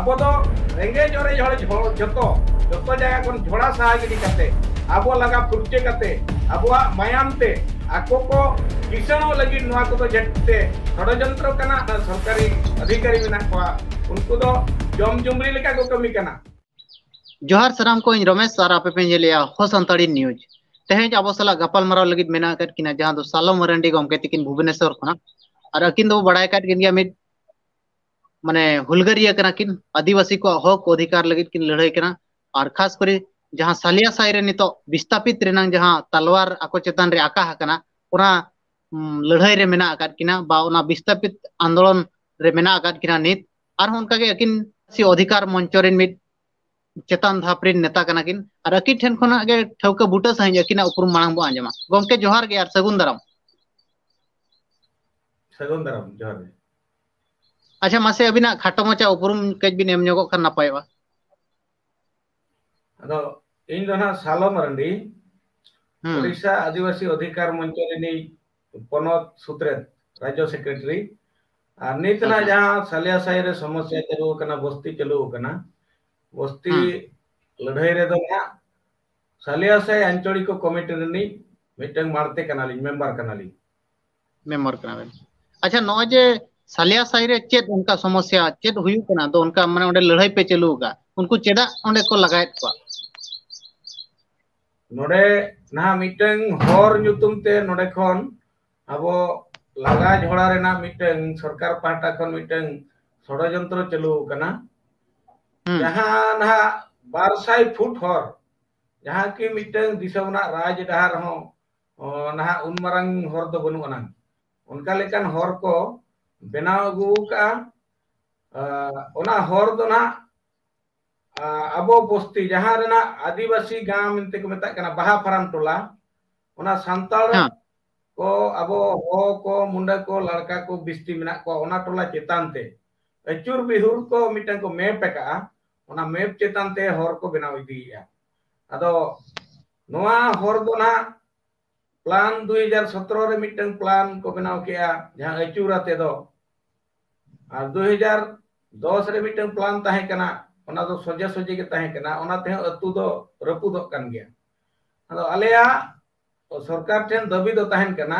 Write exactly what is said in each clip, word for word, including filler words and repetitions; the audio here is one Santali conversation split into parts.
ᱟᱵᱚ ᱫᱚ ᱨᱮᱸᱜᱮᱡ ᱚᱨᱮᱡ ᱦᱚᱲ ᱡᱷᱚ-, ᱡᱷᱚᱛᱚ, ᱡᱷᱚᱛᱚ ᱡᱟᱭᱜᱟ ᱠᱷᱚᱱ ᱡᱷᱚᱲᱟ ᱥᱟᱦᱟ ᱜᱤᱰᱤ ᱠᱟᱛᱮ, ᱟᱵᱚ ᱞᱟᱜᱟ ᱯᱷᱩᱨᱪᱟᱹ ᱠᱟᱛᱮ, ᱟᱵᱚᱣᱟᱜ ᱢᱟᱭᱟᱢ ᱛᱮ ᱟᱠᱚ ᱠᱚ ᱠᱤᱥᱟᱹᱬᱚᱜ ᱞᱟᱹᱜᱤᱫ ᱱᱚᱣᱟ ᱠᱚᱫᱚ ᱡᱮᱛᱮ ᱥᱚᱲᱚᱡᱚᱱᱛᱨᱚ ᱠᱟᱱᱟ᱾ ᱥᱚᱨᱠᱟᱨᱤ ᱚᱫᱷᱤᱠᱟᱨᱤ ᱢᱮᱱᱟᱜ ᱠᱚᱣᱟ, ᱩᱱᱠᱩ ᱫᱚ ᱡᱚᱢ ᱡᱩᱢᱲᱤ ᱞᱮᱠᱟ ᱠᱚ ᱠᱟᱹᱢᱤ ᱠᱟᱱᱟ᱾ ᱡᱚᱦᱟᱨ ᱥᱟᱱᱟᱢ ᱠᱚ, ᱤᱧ ᱨᱚᱢᱮᱥ ᱟᱨ ᱟᱯᱮ ᱯᱮ ᱧᱮᱞᱮᱜᱼᱟ ᱦᱚ ᱥᱟᱱᱛᱟᱲᱤ ᱱᱤᱭᱩᱡᱽ᱾ ᱛᱮᱦᱮᱧ ᱟᱵᱚ ᱥᱟᱞᱟᱜ ᱜᱟᱯᱟᱞ ᱢᱟᱨᱟᱣ ᱞᱟᱹᱜᱤᱫ ᱢᱮᱱᱟᱜ ᱟᱠᱟᱫ ᱠᱤᱱᱟ ᱡᱟᱦᱟᱸ ᱫᱚ ᱥᱟᱞᱚ ᱢᱟᱨᱟᱱᱰᱤ ᱜᱚᱢᱠᱮ ᱛᱤᱠᱤᱱ ᱵᱷᱩᱵᱚᱱᱮᱥᱚᱨ ᱠᱷᱚᱱᱟᱜ᱾ ᱟᱨ ᱟᱹᱠᱤᱱ ᱫᱚ ᱵᱟᱲᱟᱭ ᱟᱠᱟᱫ ᱠᱤᱱ ᱜᱮᱭᱟ, ᱢᱤᱫ ᱢᱟᱱᱮ ᱦᱩᱞᱜᱟᱹᱨᱤᱭᱟᱹ ᱠᱟᱱᱟ ᱠᱤᱱ, ᱟᱹᱫᱤᱵᱟᱹᱥᱤ ᱠᱚᱣᱟᱜ ᱦᱚᱠ ᱚᱫᱷᱤᱠᱟᱨ ᱞᱟᱹᱜᱤᱫ ᱠᱤᱱ ᱞᱟᱹᱲᱦᱟᱹᱭ ᱠᱟᱱᱟ᱾ ᱟᱨ ᱠᱷᱟᱥ ᱠᱚᱨᱮ ᱡᱟᱦᱟᱸ ᱥᱟᱞᱤᱭᱟ ᱥᱟᱭ ᱨᱮ ᱱᱤᱛᱚᱜ ᱵᱤᱥᱛᱟᱯᱤᱛ ᱨᱮᱱᱟᱝ ᱡᱟᱦᱟᱸ ᱛᱟᱞᱣᱟᱨ ᱟᱠᱚ ᱪᱮᱛᱟᱱ ᱨᱮ ᱟᱠᱟ ᱟᱠᱟᱱᱟ, ᱚᱱᱟ, ᱩᱢ, ᱞᱟᱹᱲᱦᱟᱹᱭ ᱨᱮ ᱢᱮᱱᱟᱜ ᱟᱠᱟᱫ ᱠᱤᱱᱟ ᱵᱟ ᱚᱱᱟ ᱵᱤᱥᱛᱟᱯᱤᱛ ᱟᱱᱫᱳᱞᱚᱱ ᱨᱮ ᱢᱮᱱᱟᱜ ᱟᱠᱟᱫ ᱠᱤᱱᱟ ᱱᱤᱛ᱾ ᱟᱨᱦᱚᱸ ᱚᱱᱠᱟᱜᱮ ᱟᱹᱠᱤᱱ ᱥᱤ ᱚᱫᱷᱤᱠᱟᱨ ᱢᱚᱧᱪᱚ ᱨᱮᱱ ᱢᱤᱫ ᱪᱮᱛᱟᱱ ᱫᱷᱟᱯ ᱨᱮᱱ ᱱᱮᱛᱟ ᱠᱟᱱᱟ ᱠᱤᱱ᱾ ᱟᱨ ᱟᱹᱠᱤᱱ ᱴᱷᱮᱱ ᱠᱷᱚᱱᱟᱜ ᱜᱮ ᱴᱷᱟᱹᱣᱠᱟᱹ ᱵᱩᱴᱟᱹ ᱥᱟᱺᱦᱤᱡ ᱟᱹᱠᱤᱱᱟᱜ ᱩᱯᱨᱩᱢ ᱢᱟᱲᱟᱝ ᱵᱚ ᱟᱸᱡᱚᱢᱟ᱾ ᱜᱚᱢᱠᱮ, ᱡᱚᱦᱟᱨ ᱜᱮ ᱟᱨ ᱥᱟᱹᱜᱩᱱ ᱫᱟᱨᱟᱢ᱾ ᱥᱟᱹᱜᱩᱱ ᱫᱟᱨᱟᱢ, ᱡᱚᱦᱟᱨ ᱜᱮ᱾ ᱟᱪᱪᱷᱟ, ᱢᱟᱥᱮ ᱟᱹᱵᱤᱱᱟᱜ ᱠᱷᱟᱴᱚ ᱢᱟᱪᱷᱟ ᱩᱯᱨᱩᱢ ᱠᱟᱹᱡ ᱵᱤᱱ ᱮᱢ ᱧᱚᱜᱚᱜ ᱠᱷᱟᱱ ᱱᱟᱯᱟᱭᱚᱜᱼᱟ᱾ ᱟᱫᱚ ᱤᱧ ᱫᱚ ᱱᱟᱦᱟᱜ ᱥᱟᱞᱚ ᱢᱟᱨᱟᱱᱰᱤ, ᱦᱩᱸ᱾ ᱳᱰᱤᱥᱟ ᱟᱹᱫᱤᱵᱟᱹᱥᱤ ᱚᱫᱷᱤᱠᱟᱨ ᱢᱚᱧᱪᱚ ᱨᱤᱱᱤᱡ ᱯᱚᱱᱚᱛ ᱥᱩᱛᱨᱮᱛ, ᱨᱟᱡᱽᱡᱚ ᱥᱮᱠᱨᱮᱴᱟᱨᱤ᱾ ᱟᱨ ᱱᱤᱛ ᱱᱟᱦᱟᱜ ᱟᱪᱪᱷᱟ᱾ ᱡᱟᱦᱟᱸ ᱥᱟᱞᱤᱭᱟ ᱥᱟᱭ ᱨᱮ ᱥᱚᱢᱚᱥᱥᱟ ᱪᱟᱹᱞᱩ ᱟᱠᱟᱱᱟ, ᱵᱚᱥᱛᱤ ᱪᱟᱹᱞᱩ ᱟᱠᱟᱱᱟ, ᱵᱚᱥᱛᱤ ᱦᱩᱸ᱾ ᱞᱟᱹᱲᱦᱟᱹᱭ ᱨᱮᱫᱚ ᱱᱟᱦᱟᱜ ᱥᱟᱞᱤᱭᱟ ᱥᱟᱭ ᱟᱧᱪᱚᱲᱤᱠ ᱠᱚᱢᱤᱴᱤ ᱨᱤᱱᱤᱡ ᱢᱤᱫᱴᱟᱝ ᱢᱟᱲᱛᱮ ᱠᱟᱱᱟᱞᱤᱧ, ᱢᱮᱢᱵᱟᱨ ᱠᱟᱱᱟᱞᱤᱧ᱾ ᱢᱮᱢᱵᱟᱨ ᱠᱟᱱᱟᱵᱮᱱ᱾ ᱟᱪᱪᱷᱟ, ᱱᱚᱜᱼᱚᱭ ᱡᱮ ᱥᱟᱞᱤᱭᱟ ᱥᱟᱭ ᱨᱮ ᱪᱮᱫ ᱚᱱᱠᱟ ᱥᱚᱢᱚᱥᱥᱟ, ᱪᱮᱫ ᱦᱩᱭᱩᱜ ᱠᱟᱱᱟ? ᱫᱚ ᱚᱱᱠᱟ ᱢᱟᱱᱮ ᱚᱸᱰᱮ ᱞᱟᱹᱲᱦᱟᱹᱭ ᱯᱮ ᱪᱟᱹᱞᱩ ᱟᱠᱟᱫ, ᱩᱱᱠᱩ ᱪᱮᱫᱟᱜ ᱚᱸᱰᱮ ᱠᱚ ᱞᱟᱜᱟᱭᱮᱫ ᱠᱚᱣᱟ? ᱱᱚᱰᱮ ᱱᱟᱦᱟᱜ ᱢᱤᱫᱴᱟᱝ ᱦᱚᱨ ᱧᱩᱛᱩᱢ ᱛᱮ ᱱᱚᱰᱮ ᱠᱷᱚᱱ ᱟᱵᱚ ᱞᱟᱜᱟ ᱡᱷᱚᱲᱟ ᱨᱮᱱᱟᱜ ᱢᱤᱫᱴᱟᱝ ᱥᱚᱨᱠᱟᱨ ᱯᱟᱦᱴᱟ ᱠᱷᱚᱱ ᱢᱤᱫᱴᱟᱝ ᱥᱚᱲᱚᱡᱚᱱᱛᱨᱚ ᱪᱟᱹᱞᱩ ᱟᱠᱟᱱᱟ᱾ ᱦᱩᱸ᱾ ᱡᱟᱦᱟᱸ ᱱᱟᱦᱟᱜ ᱵᱟᱨ ᱥᱟᱭ ᱯᱷᱩᱴ ᱦᱚᱨ, ᱡᱟᱦᱟᱸ ᱠᱤ ᱢᱤᱫᱴᱟᱝ ᱫᱤᱥᱚᱢ ᱨᱮᱱᱟᱜ ᱨᱟᱡᱽ ᱰᱟᱦᱟᱨ ᱦᱚᱸ, ᱚ, ᱱᱟᱦᱟᱜ ᱩᱱ ᱢᱟᱨᱟᱝ ᱦᱚᱨ ᱫᱚ ᱵᱟᱹᱱᱩᱜ ᱟᱱᱟᱝ, ᱚᱱᱠᱟ ᱞᱮᱠᱟᱱ ᱦᱚᱨ ᱠᱚ ᱵᱮᱱᱟᱣ ᱟᱹᱜᱩ ᱟᱠᱟᱫᱼᱟ᱾ ᱟ, ᱚᱱᱟ ᱦᱚᱨ ᱫᱚ ᱱᱟᱦᱟᱜ, ᱟ, ᱟᱵᱚ ᱵᱚᱥᱛᱤ ᱡᱟᱦᱟᱸ ᱨᱮᱱᱟᱜ ᱟᱹᱫᱤᱵᱟᱹᱥᱤ ᱜᱟᱶ ᱢᱮᱱᱛᱮ ᱠᱚ ᱢᱮᱛᱟᱜ ᱠᱟᱱᱟ, ᱵᱟᱦᱟ ᱯᱷᱟᱨᱟᱢ ᱴᱚᱞᱟ, ᱚᱱᱟ ᱥᱟᱱᱛᱟᱲ ᱦᱮᱸ᱾ ᱠᱚ, ᱟᱵᱚ ᱦᱚ ᱠᱚ, ᱢᱩᱱᱰᱟᱹ ᱠᱚ, ᱞᱟᱲᱠᱟ ᱠᱚ ᱵᱤᱥᱛᱤ ᱢᱮᱱᱟᱜ ᱠᱚᱣᱟ, ᱚᱱᱟ ᱴᱚᱞᱟ ᱪᱮᱛᱟᱱ ᱛᱮ ᱟᱹᱪᱩᱨ ᱵᱤᱦᱩᱨ ᱠᱚ ᱢᱤᱫᱴᱟᱝ ᱠᱚ ᱢᱮᱯ ᱟᱠᱟᱜᱼᱟ᱾ ᱚᱱᱟ ᱢᱮᱯ ᱪᱮᱛᱟᱱ ᱛᱮ ᱦᱚᱨ ᱠᱚ ᱵᱮᱱᱟᱣ ᱤᱫᱤᱭᱮᱫᱼᱟ᱾ ᱟᱫᱚ ᱱᱚᱣᱟ ᱦᱚᱨ ᱫᱚ ᱱᱟᱦᱟᱜ ᱯᱞᱟᱱ ᱫᱩᱭ ᱦᱟᱡᱟᱨ ᱥᱚᱛᱨᱚ ᱨᱮ ᱢᱤᱫᱴᱟᱝ ᱯᱞᱟᱱ ᱠᱚ ᱵᱮᱱᱟᱣ ᱠᱮᱜᱼᱟ, ᱡᱟᱦᱟᱸ ᱟᱹᱪᱩᱨ ᱟᱛᱮ ᱫᱚ᱾ ᱟᱨ ᱫᱩᱭ ᱦᱟᱡᱟᱨ ᱫᱚᱥ ᱨᱮ ᱢᱤᱫᱴᱟᱝ ᱯᱞᱟᱱ ᱛᱟᱦᱮᱸ ᱠᱟᱱᱟ, ᱚᱱᱟ ᱫᱚ ᱥᱚᱡᱷᱮ ᱥᱚᱡᱷᱮ ᱜᱮ ᱛᱟᱦᱮᱸ ᱠᱟᱱᱟ, ᱚᱱᱟ ᱛᱮᱦᱚᱸ ᱟᱹᱛᱩ ᱫᱚ ᱨᱟᱹᱯᱩᱫᱚᱜ ᱠᱟᱱ ᱜᱮᱭᱟ᱾ ᱟᱫᱚ ᱟᱞᱮᱭᱟᱜ ᱥᱚᱨᱠᱟᱨ ᱴᱷᱮᱱ ᱫᱟᱹᱵᱤ ᱫᱚ ᱛᱟᱦᱮᱱ ᱠᱟᱱᱟ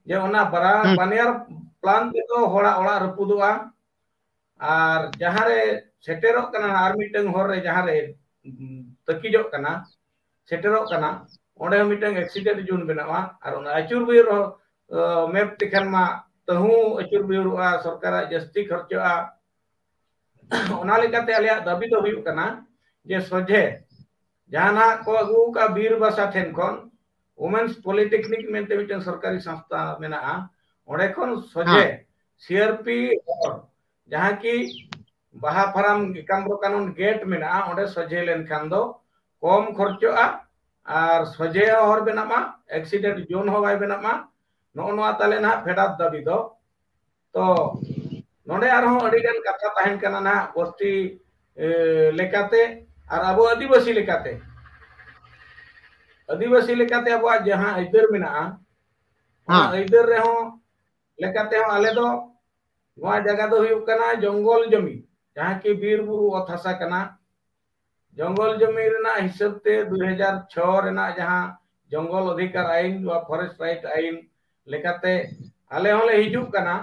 ᱡᱮ ᱚᱱᱟ ᱵᱟᱨᱟ-, ᱦᱩᱸ᱾ ᱵᱟᱱᱭᱟᱨ ᱯᱞᱟᱱ ᱛᱮᱫᱚ ᱦᱚᱲᱟᱜ ᱚᱲᱟᱜ ᱨᱟᱹᱯᱩᱫᱚᱜᱼᱟ, ᱟᱨ ᱡᱟᱦᱟᱸ ᱨᱮ ᱥᱮᱴᱮᱨᱚᱜ ᱠᱟᱱᱟ ᱟᱨ ᱢᱤᱫᱴᱟᱝ ᱦᱚᱨ ᱨᱮ ᱡᱟᱦᱟᱸ ᱨᱮ, ᱩᱢ, ᱛᱟᱹᱠᱤᱡᱚᱜ ᱠᱟᱱᱟ, ᱥᱮᱴᱮᱨᱚᱜ ᱠᱟᱱᱟ, ᱚᱸᱰᱮ ᱦᱚᱸ ᱢᱤᱫᱴᱟᱝ ᱮᱠᱥᱤᱰᱮᱱᱴ ᱡᱳᱱ ᱵᱮᱱᱟᱜᱼᱟ᱾ ᱟᱨ ᱚᱱᱟ ᱟᱹᱪᱩᱨ ᱵᱤᱦᱩᱨ ᱦᱚᱸ, ᱚ, ᱢᱮᱯ ᱛᱮᱠᱷᱟᱱ ᱢᱟ ᱛᱟᱹᱦᱩ ᱟᱹᱪᱩᱨ ᱵᱤᱦᱩᱨᱚᱜᱼᱟ, ᱥᱚᱨᱠᱟᱨᱟᱜ ᱡᱟᱹᱥᱛᱤ ᱠᱷᱚᱨᱪᱚᱜᱼᱟ᱾ ᱚᱱᱟ ᱞᱮᱠᱟᱛᱮ ᱟᱞᱮᱭᱟᱜ ᱫᱟᱹᱵᱤ ᱫᱚ ᱦᱩᱭᱩᱜ ᱠᱟᱱᱟ ᱡᱮ ᱥᱚᱡᱷᱮ ᱡᱟᱦᱟᱱᱟᱜ ᱠᱚ ᱟᱹᱜᱩ ᱟᱠᱟᱫ ᱵᱤᱨ ᱵᱟᱥᱟ ᱴᱷᱮᱱ ᱠᱷᱚᱱ Women's Polytechnic ᱢᱮᱱᱛᱮ ᱢᱤᱫᱴᱟᱝ ᱥᱚᱨᱠᱟᱨᱤ ᱥᱚᱝᱥᱛᱷᱟ ᱢᱮᱱᱟᱜᱼᱟ, ᱚᱸᱰᱮ ᱠᱷᱚᱱ ᱥᱚᱡᱷᱮ ᱦᱮᱸ᱾ ᱥᱤ ᱟᱨ ᱯᱤ ᱦᱚᱨ, ᱡᱟᱦᱟᱸ ᱠᱤ ᱵᱟᱦᱟ ᱯᱷᱟᱨᱟᱢ ᱮᱠᱟᱢᱵᱨᱚ ᱠᱟᱱᱚᱱ ᱜᱮᱴ ᱢᱮᱱᱟᱜᱼᱟ, ᱚᱸᱰᱮ ᱥᱚᱡᱷᱮ ᱞᱮᱱᱠᱷᱟᱱ ᱫᱚ ᱠᱚᱢ ᱠᱷᱚᱨᱪᱚᱜᱼᱟ ᱟᱨ ᱥᱚᱡᱷᱮ ᱦᱚᱨ ᱵᱮᱱᱟᱜ ᱢᱟ, ᱮᱠᱥᱤᱰᱮᱱᱴ ᱡᱳᱱ ᱦᱚᱸ ᱵᱟᱭ ᱵᱮᱱᱟᱜ ᱢᱟ᱾ ᱱᱚᱜᱼᱚ ᱱᱚᱣᱟ ᱛᱟᱞᱮ ᱱᱟᱦᱟᱜ ᱯᱷᱮᱰᱟᱛ ᱫᱟᱹᱵᱤ ᱫᱚ᱾ ᱛᱚ ᱱᱚᱰᱮ ᱟᱨᱦᱚᱸ ᱟᱹᱰᱤ ᱜᱟᱱ ᱠᱟᱛᱷᱟ ᱛᱟᱦᱮᱱ ᱠᱟᱱᱟ ᱱᱟᱦᱟᱜ ᱵᱚᱥᱛᱤ, ᱮ, ᱞᱮᱠᱟᱛᱮ ᱟᱨ ᱟᱵᱚ ᱟᱹᱫᱤᱵᱟᱹᱥᱤ ᱞᱮᱠᱟᱛᱮ᱾ ᱟᱹᱫᱤᱵᱟᱹᱥᱤ ᱞᱮᱠᱟᱛᱮ ᱟᱵᱚᱣᱟᱜ ᱡᱟᱦᱟᱸ ᱟᱹᱭᱫᱟᱹᱨ ᱢᱮᱱᱟᱜᱼᱟ, ᱚᱱᱟ ᱦᱮᱸ᱾ ᱟᱹᱭᱫᱟᱹᱨ ᱨᱮᱦᱚᱸ ᱞᱮᱠᱟᱛᱮ ᱦᱚᱸ ᱟᱞᱮ ᱫᱚ ᱱᱚᱣᱟ ᱡᱟᱭᱜᱟ ᱫᱚ ᱦᱩᱭᱩᱜ ᱠᱟᱱᱟ ᱡᱚᱝᱜᱚᱞ ᱡᱚᱢᱤ, ᱡᱟᱦᱟᱸ ᱠᱤ ᱵᱤᱨ ᱵᱩᱨᱩ ᱚᱛ ᱦᱟᱥᱟ ᱠᱟᱱᱟ᱾ ᱡᱚᱝᱜᱚᱞ ᱡᱚᱢᱤ ᱨᱮᱱᱟᱜ ᱦᱤᱥᱟᱹᱵ ᱛᱮ ᱫᱩᱭ ᱦᱟᱡᱟᱨ ᱪᱷᱚ ᱨᱮᱱᱟᱜ ᱡᱟᱦᱟᱸ ᱡᱚᱝᱜᱚᱞ ᱚᱫᱷᱤᱠᱟᱨ ᱟᱭᱤᱱ ᱵᱟ ᱯᱷᱚᱨᱮᱥᱴ ᱨᱟᱭᱤᱴ ᱟᱭᱤᱱ ᱞᱮᱠᱟᱛᱮ ᱟᱞᱮ ᱦᱚᱸᱞᱮ ᱦᱤᱡᱩᱜ ᱠᱟᱱᱟ,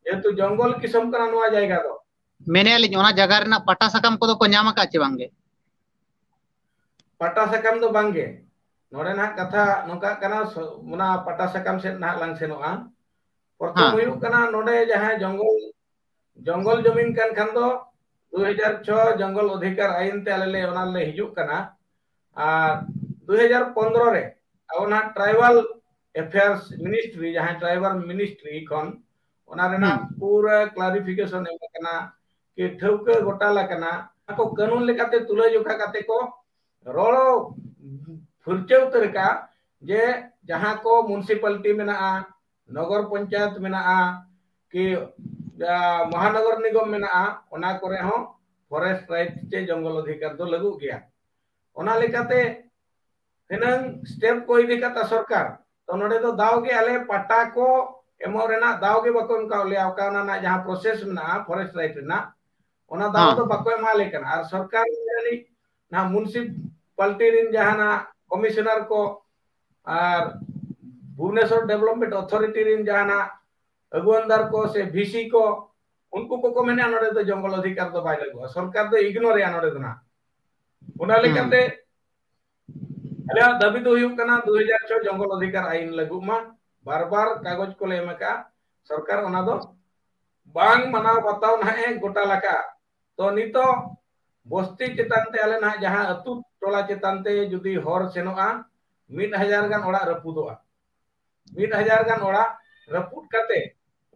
ᱡᱮᱦᱮᱛᱩ ᱡᱚᱝᱜᱚᱞ ᱫᱤᱥᱚᱢ ᱠᱟᱱᱟ ᱱᱚᱣᱟ ᱡᱟᱭᱜᱟ ᱫᱚ᱾ ᱢᱮᱱᱮᱫᱼᱟ ᱞᱤᱧ, ᱚᱱᱟ ᱡᱟᱭᱜᱟ ᱨᱮᱱᱟᱜ ᱯᱟᱴᱟ ᱥᱟᱠᱟᱢ ᱠᱚᱫᱚ ᱠᱚ ᱧᱟᱢ ᱟᱠᱟᱫ ᱪᱮ ᱵᱟᱝᱜᱮ? ᱯᱟᱴᱟ ᱥᱟᱠᱟᱢ ᱫᱚ ᱵᱟᱝᱜᱮ᱾ ᱱᱚᱰᱮ ᱱᱟᱦᱟᱜ ᱠᱟᱛᱷᱟ ᱱᱚᱝᱠᱟᱜ ᱠᱟᱱᱟ, ᱥᱚ-, ᱚᱱᱟ ᱯᱟᱴᱟ ᱥᱟᱠᱟᱢ ᱥᱮᱫ ᱱᱟᱦᱟᱜ ᱞᱟᱝ ᱥᱮᱱᱚᱜᱼᱟ᱾ ᱯᱨᱚᱛᱷᱚᱢ ᱦᱮᱸ᱾ ᱦᱩᱭᱩᱜ ᱠᱟᱱᱟ, ᱱᱚᱰᱮ ᱡᱟᱦᱟᱸ ᱡᱚᱝᱜᱚᱞ, ᱡᱚᱝᱜᱚᱞ ᱡᱚᱢᱤᱱ ᱠᱟᱱ ᱠᱷᱟᱱ ᱫᱚ ᱫᱩ ᱦᱟᱡᱟᱨ ᱪᱷᱚ ᱡᱚᱝᱜᱚᱞ ᱚᱫᱷᱤᱠᱟᱨ ᱟᱭᱤᱱ ᱛᱮ ᱟᱞᱮ ᱞᱮ, ᱚᱱᱟ ᱞᱮ ᱦᱤᱡᱩᱜ ᱠᱟᱱᱟ᱾ ᱟᱨ ᱫᱩ ᱦᱟᱡᱟᱨ ᱯᱚᱱᱫᱽᱨᱚ ᱨᱮ ᱟᱵᱚ ᱱᱟᱦᱟᱜ ᱴᱨᱟᱭᱵᱟᱞ ᱮᱯᱷᱮᱭᱟᱨᱥ ᱢᱤᱱᱤᱥᱴᱨᱤ, ᱡᱟᱦᱟᱸ ᱴᱨᱟᱭᱵᱟᱞ ᱢᱤᱱᱤᱥᱴᱨᱤ ᱠᱷᱚᱱ ᱚᱱᱟ ᱨᱮᱱᱟᱜ ᱦᱩᱸ᱾ ᱯᱩᱨᱟᱹ ᱠᱞᱟᱨᱤᱯᱷᱤᱠᱮᱥᱚᱱ ᱮᱢ ᱟᱠᱟᱱᱟ ᱠᱤ ᱴᱷᱟᱹᱣᱠᱟᱹ ᱜᱚᱴᱟᱞ ᱟᱠᱟᱱᱟ, ᱚᱱᱟ ᱠᱚ ᱠᱟᱹᱱᱩᱱ ᱞᱮᱠᱟᱛᱮ ᱛᱩᱞᱟᱹᱡᱚᱠᱷᱟ ᱠᱟᱛᱮ ᱠᱚ ᱨᱚᱲ ᱯᱷᱟᱹᱨᱪᱟᱹ ᱩᱛᱟᱹᱨ ᱟᱠᱟᱫᱼᱟ ᱡᱮ ᱡᱟᱦᱟᱸ ᱠᱚ ᱢᱩᱱᱥᱤᱯᱟᱞᱤᱴᱤ ᱢᱮᱱᱟᱜᱼᱟ, ᱱᱚᱜᱚᱨ ᱯᱚᱧᱪᱟᱭᱮᱛ ᱢᱮᱱᱟᱜᱼᱟ, ᱠᱤ, ᱟ, ᱢᱚᱦᱟᱱᱚᱜᱚᱨ ᱱᱤᱜᱚᱢ ᱢᱮᱱᱟᱜᱼᱟ, ᱚᱱᱟ ᱠᱚᱨᱮ ᱦᱚᱸ ᱯᱷᱚᱨᱮᱥᱴ ᱨᱟᱭᱤᱴ ᱪᱮ ᱡᱚᱝᱜᱚᱞ ᱚᱫᱷᱤᱠᱟᱨ ᱫᱚ ᱞᱟᱹᱜᱩᱜ ᱜᱮᱭᱟ᱾ ᱚᱱᱟ ᱞᱮᱠᱟᱛᱮ ᱦᱩᱱᱟᱹᱝ ᱥᱴᱮᱯ ᱠᱚ ᱤᱫᱤ ᱠᱟᱫᱟ ᱥᱚᱨᱠᱟᱨ, ᱛᱚ ᱱᱚᱰᱮ ᱫᱚ ᱫᱟᱣ ᱜᱮ ᱟᱞᱮ ᱯᱟᱴᱟ ᱠᱚ ᱮᱢᱚᱜ ᱨᱮᱱᱟᱜ ᱫᱟᱣ ᱜᱮ ᱵᱟᱠᱚ ᱮᱢ ᱠᱟᱣ ᱞᱮᱭᱟ᱾ ᱚᱠᱟ ᱚᱱᱟ ᱨᱮᱱᱟᱜ ᱡᱟᱦᱟᱸ ᱯᱨᱚᱥᱮᱥ ᱢᱮᱱᱟᱜᱼᱟ ᱯᱷᱚᱨᱮᱥᱴ ᱨᱟᱭᱤᱴ ᱨᱮᱱᱟᱜ, ᱚᱱᱟ ᱫᱟᱣ ᱫᱚ ᱵᱟᱠᱚ ᱮᱢᱟᱞᱮ ᱠᱟᱱᱟ᱾ ᱟᱨ ᱥᱚᱨᱠᱟᱨ ᱨᱤᱱᱤᱡ ᱱᱟᱦᱟᱜ ᱢᱩᱱᱥᱤᱯᱟᱞᱴᱤ ᱨᱤᱱ ᱡᱟᱦᱟᱱᱟᱜ ᱠᱚᱢᱤᱥᱚᱱᱟᱨ ᱠᱚ ᱟᱨ ᱵᱷᱩᱵᱽᱱᱮᱥᱚᱨ ᱰᱮᱵᱷᱞᱚᱯᱢᱮᱱᱴ ᱚᱛᱷᱚᱨᱤᱴᱤ ᱨᱤᱱ ᱡᱟᱦᱟᱱᱟᱜ ᱟᱹᱜᱩᱣᱟᱹᱱᱫᱟᱨ ᱠᱚ ᱥᱮ ᱵᱷᱤᱥᱤ ᱠᱚ, ᱩᱱᱠᱩ ᱠᱚᱠᱚ ᱢᱮᱱᱟ ᱱᱚᱰᱮ ᱫᱚ ᱡᱚᱝᱜᱚᱞ ᱚᱫᱷᱤᱠᱟᱨ ᱫᱚ ᱵᱟᱭ ᱞᱟᱹᱜᱩᱜᱼᱟ, ᱥᱚᱨᱠᱟᱨ ᱫᱚ ᱤᱜᱱᱳᱨᱮᱜᱼᱟ ᱱᱚᱰᱮ ᱫᱚ ᱱᱟᱦᱟᱜ᱾ ᱚᱱᱟ ᱞᱮᱠᱟᱛᱮ ᱟᱞᱮᱭᱟᱜ ᱫᱟᱹᱵᱤ ᱫᱚ ᱦᱩᱭᱩᱜ ᱠᱟᱱᱟ ᱫᱩ ᱦᱟᱡᱟᱨ ᱪᱷᱚ ᱡᱚᱝᱜᱚᱞ ᱚᱫᱷᱤᱠᱟᱨ ᱟᱭᱤᱱ ᱞᱟᱹᱜᱩᱜ ᱢᱟ᱾ ᱵᱟᱨ ᱵᱟᱨ ᱠᱟᱜᱚᱡᱽ ᱠᱚᱞᱮ ᱮᱢ ᱟᱠᱟᱫᱼᱟ, ᱥᱚᱨᱠᱟᱨ ᱚᱱᱟ ᱫᱚ ᱵᱟᱝ ᱢᱟᱱᱟᱣ ᱵᱟᱛᱟᱣ ᱱᱟᱦᱟᱜ ᱮ ᱜᱚᱴᱟ ᱞᱟᱠᱟᱜᱼᱟ᱾ ᱛᱚ ᱱᱤᱛᱚᱜ ᱵᱚᱥᱛᱤ ᱪᱮᱛᱟᱱ ᱛᱮ ᱟᱞᱮ ᱱᱟᱦᱟᱜ ᱡᱟᱦᱟᱸ ᱟᱹᱛᱩ ᱴᱚᱞᱟ ᱪᱮᱛᱟᱱ ᱛᱮ ᱡᱩᱫᱤ ᱦᱚᱨ ᱥᱮᱱᱚᱜᱼᱟ, ᱢᱤᱫ ᱦᱟᱡᱟᱨ ᱜᱟᱱ ᱚᱲᱟᱜ ᱨᱟᱹᱯᱩᱫᱚᱜᱼᱟ᱾ ᱢᱤᱫ ᱦᱟᱡᱟᱨ ᱜᱟᱱ ᱚᱲᱟᱜ ᱨᱟᱹᱯᱩᱫ ᱠᱟᱛᱮ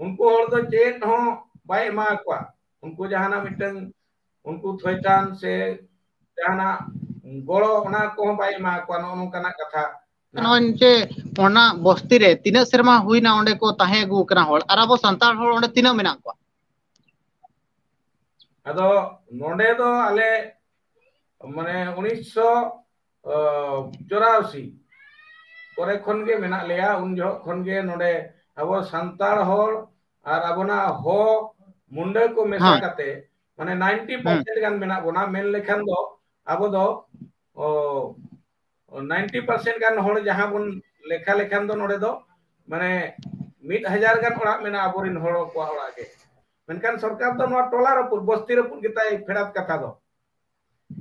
ᱩᱱᱠᱩ ᱦᱚᱲ ᱫᱚ ᱪᱮᱫ ᱦᱚᱸ ᱵᱟᱭ ᱮᱢᱟ ᱠᱚᱣᱟ᱾ ᱩᱱᱠᱩ ᱡᱟᱦᱟᱱᱟᱜ ᱢᱤᱫᱴᱟᱝ ᱩᱱᱠᱩ ᱛᱷᱚᱭᱛᱟᱱ ᱥᱮ ᱡᱟᱦᱟᱱᱟᱜ ᱜᱚᱲᱚ ᱚᱱᱟ ᱠᱚᱦᱚᱸ ᱵᱟᱭ ᱮᱢᱟ ᱠᱚᱣᱟ, ᱱᱚᱜᱼᱚ ᱱᱚᱝᱠᱟᱱᱟᱜ ᱠᱟᱛᱷᱟ᱾ ᱱᱚᱜᱼᱚᱭ ᱡᱮ ᱚᱱᱟ ᱵᱚᱥᱛᱤ ᱨᱮ ᱛᱤᱱᱟᱹᱜ ᱥᱮᱨᱢᱟ ᱦᱩᱭᱱᱟ ᱚᱸᱰᱮ ᱠᱚ ᱛᱟᱦᱮᱸ ᱟᱹᱜᱩ ᱟᱠᱟᱱᱟ ᱦᱚᱲ, ᱟᱨ ᱟᱵᱚ ᱥᱟᱱᱛᱟᱲ ᱦᱚᱲ ᱚᱸᱰᱮ ᱛᱤᱱᱟᱹᱜ ᱢᱮᱱᱟᱜ ᱠᱚᱣᱟ? ᱟᱫᱚ ᱱᱚᱰᱮ ᱫᱚ ᱟᱞᱮ ᱢᱟᱱᱮ ᱩᱱᱤᱥᱥᱚ ᱪᱚᱨᱟᱥᱤ ᱠᱚᱨᱮ ᱠᱷᱚᱱ ᱜᱮ ᱢᱮᱱᱟᱜ ᱞᱮᱭᱟ᱾ ᱩᱱ ᱡᱚᱦᱚᱜ ᱠᱷᱚᱱ ᱜᱮ ᱱᱚᱰᱮ ᱟᱵᱚ ᱥᱟᱱᱛᱟᱲ ᱦᱚᱲ ᱟᱨ ᱟᱵᱚᱱᱟᱜ ᱦᱚ ᱢᱩᱱᱰᱟᱹ ᱠᱚ ᱢᱮᱥᱟ ᱠᱟᱛᱮ ᱢᱟᱱᱮ ᱱᱟᱭᱤᱱᱴᱤ ᱯᱟᱨᱥᱮᱱᱴ ᱜᱟᱱ ᱢᱮᱱᱟᱜ ᱵᱚᱱᱟ᱾ ᱢᱮᱱ ᱞᱮᱠᱷᱟᱱ ᱫᱚ ᱟᱵᱚ ᱫᱚ ᱱᱟᱭᱤᱱᱴᱤ ᱯᱟᱨᱥᱮᱱᱴ ᱜᱟᱱ ᱦᱚᱲ ᱡᱟᱦᱟᱸ ᱵᱚᱱ ᱞᱮᱠᱷᱟ ᱞᱮᱠᱷᱟᱱ ᱫᱚ ᱱᱚᱰᱮ ᱫᱚ ᱢᱟᱱᱮ ᱢᱤᱫ ᱦᱟᱡᱟᱨ ᱜᱟᱱ ᱚᱲᱟᱜ ᱢᱮᱱᱟᱜᱼᱟ ᱟᱵᱚᱨᱮᱱ ᱦᱚᱲ ᱠᱚᱣᱟᱜ ᱚᱲᱟᱜ ᱜᱮ᱾ ᱢᱮᱱᱠᱷᱟᱱ ᱥᱚᱨᱠᱟᱨ ᱫᱚ ᱱᱚᱣᱟ ᱴᱚᱞᱟ ᱨᱟᱹᱯᱩᱫ, ᱵᱚᱥᱛᱤ ᱨᱟᱹᱯᱩᱫ ᱜᱮᱛᱟᱭ ᱯᱷᱮᱰᱟᱛ ᱠᱟᱛᱷᱟ ᱫᱚ᱾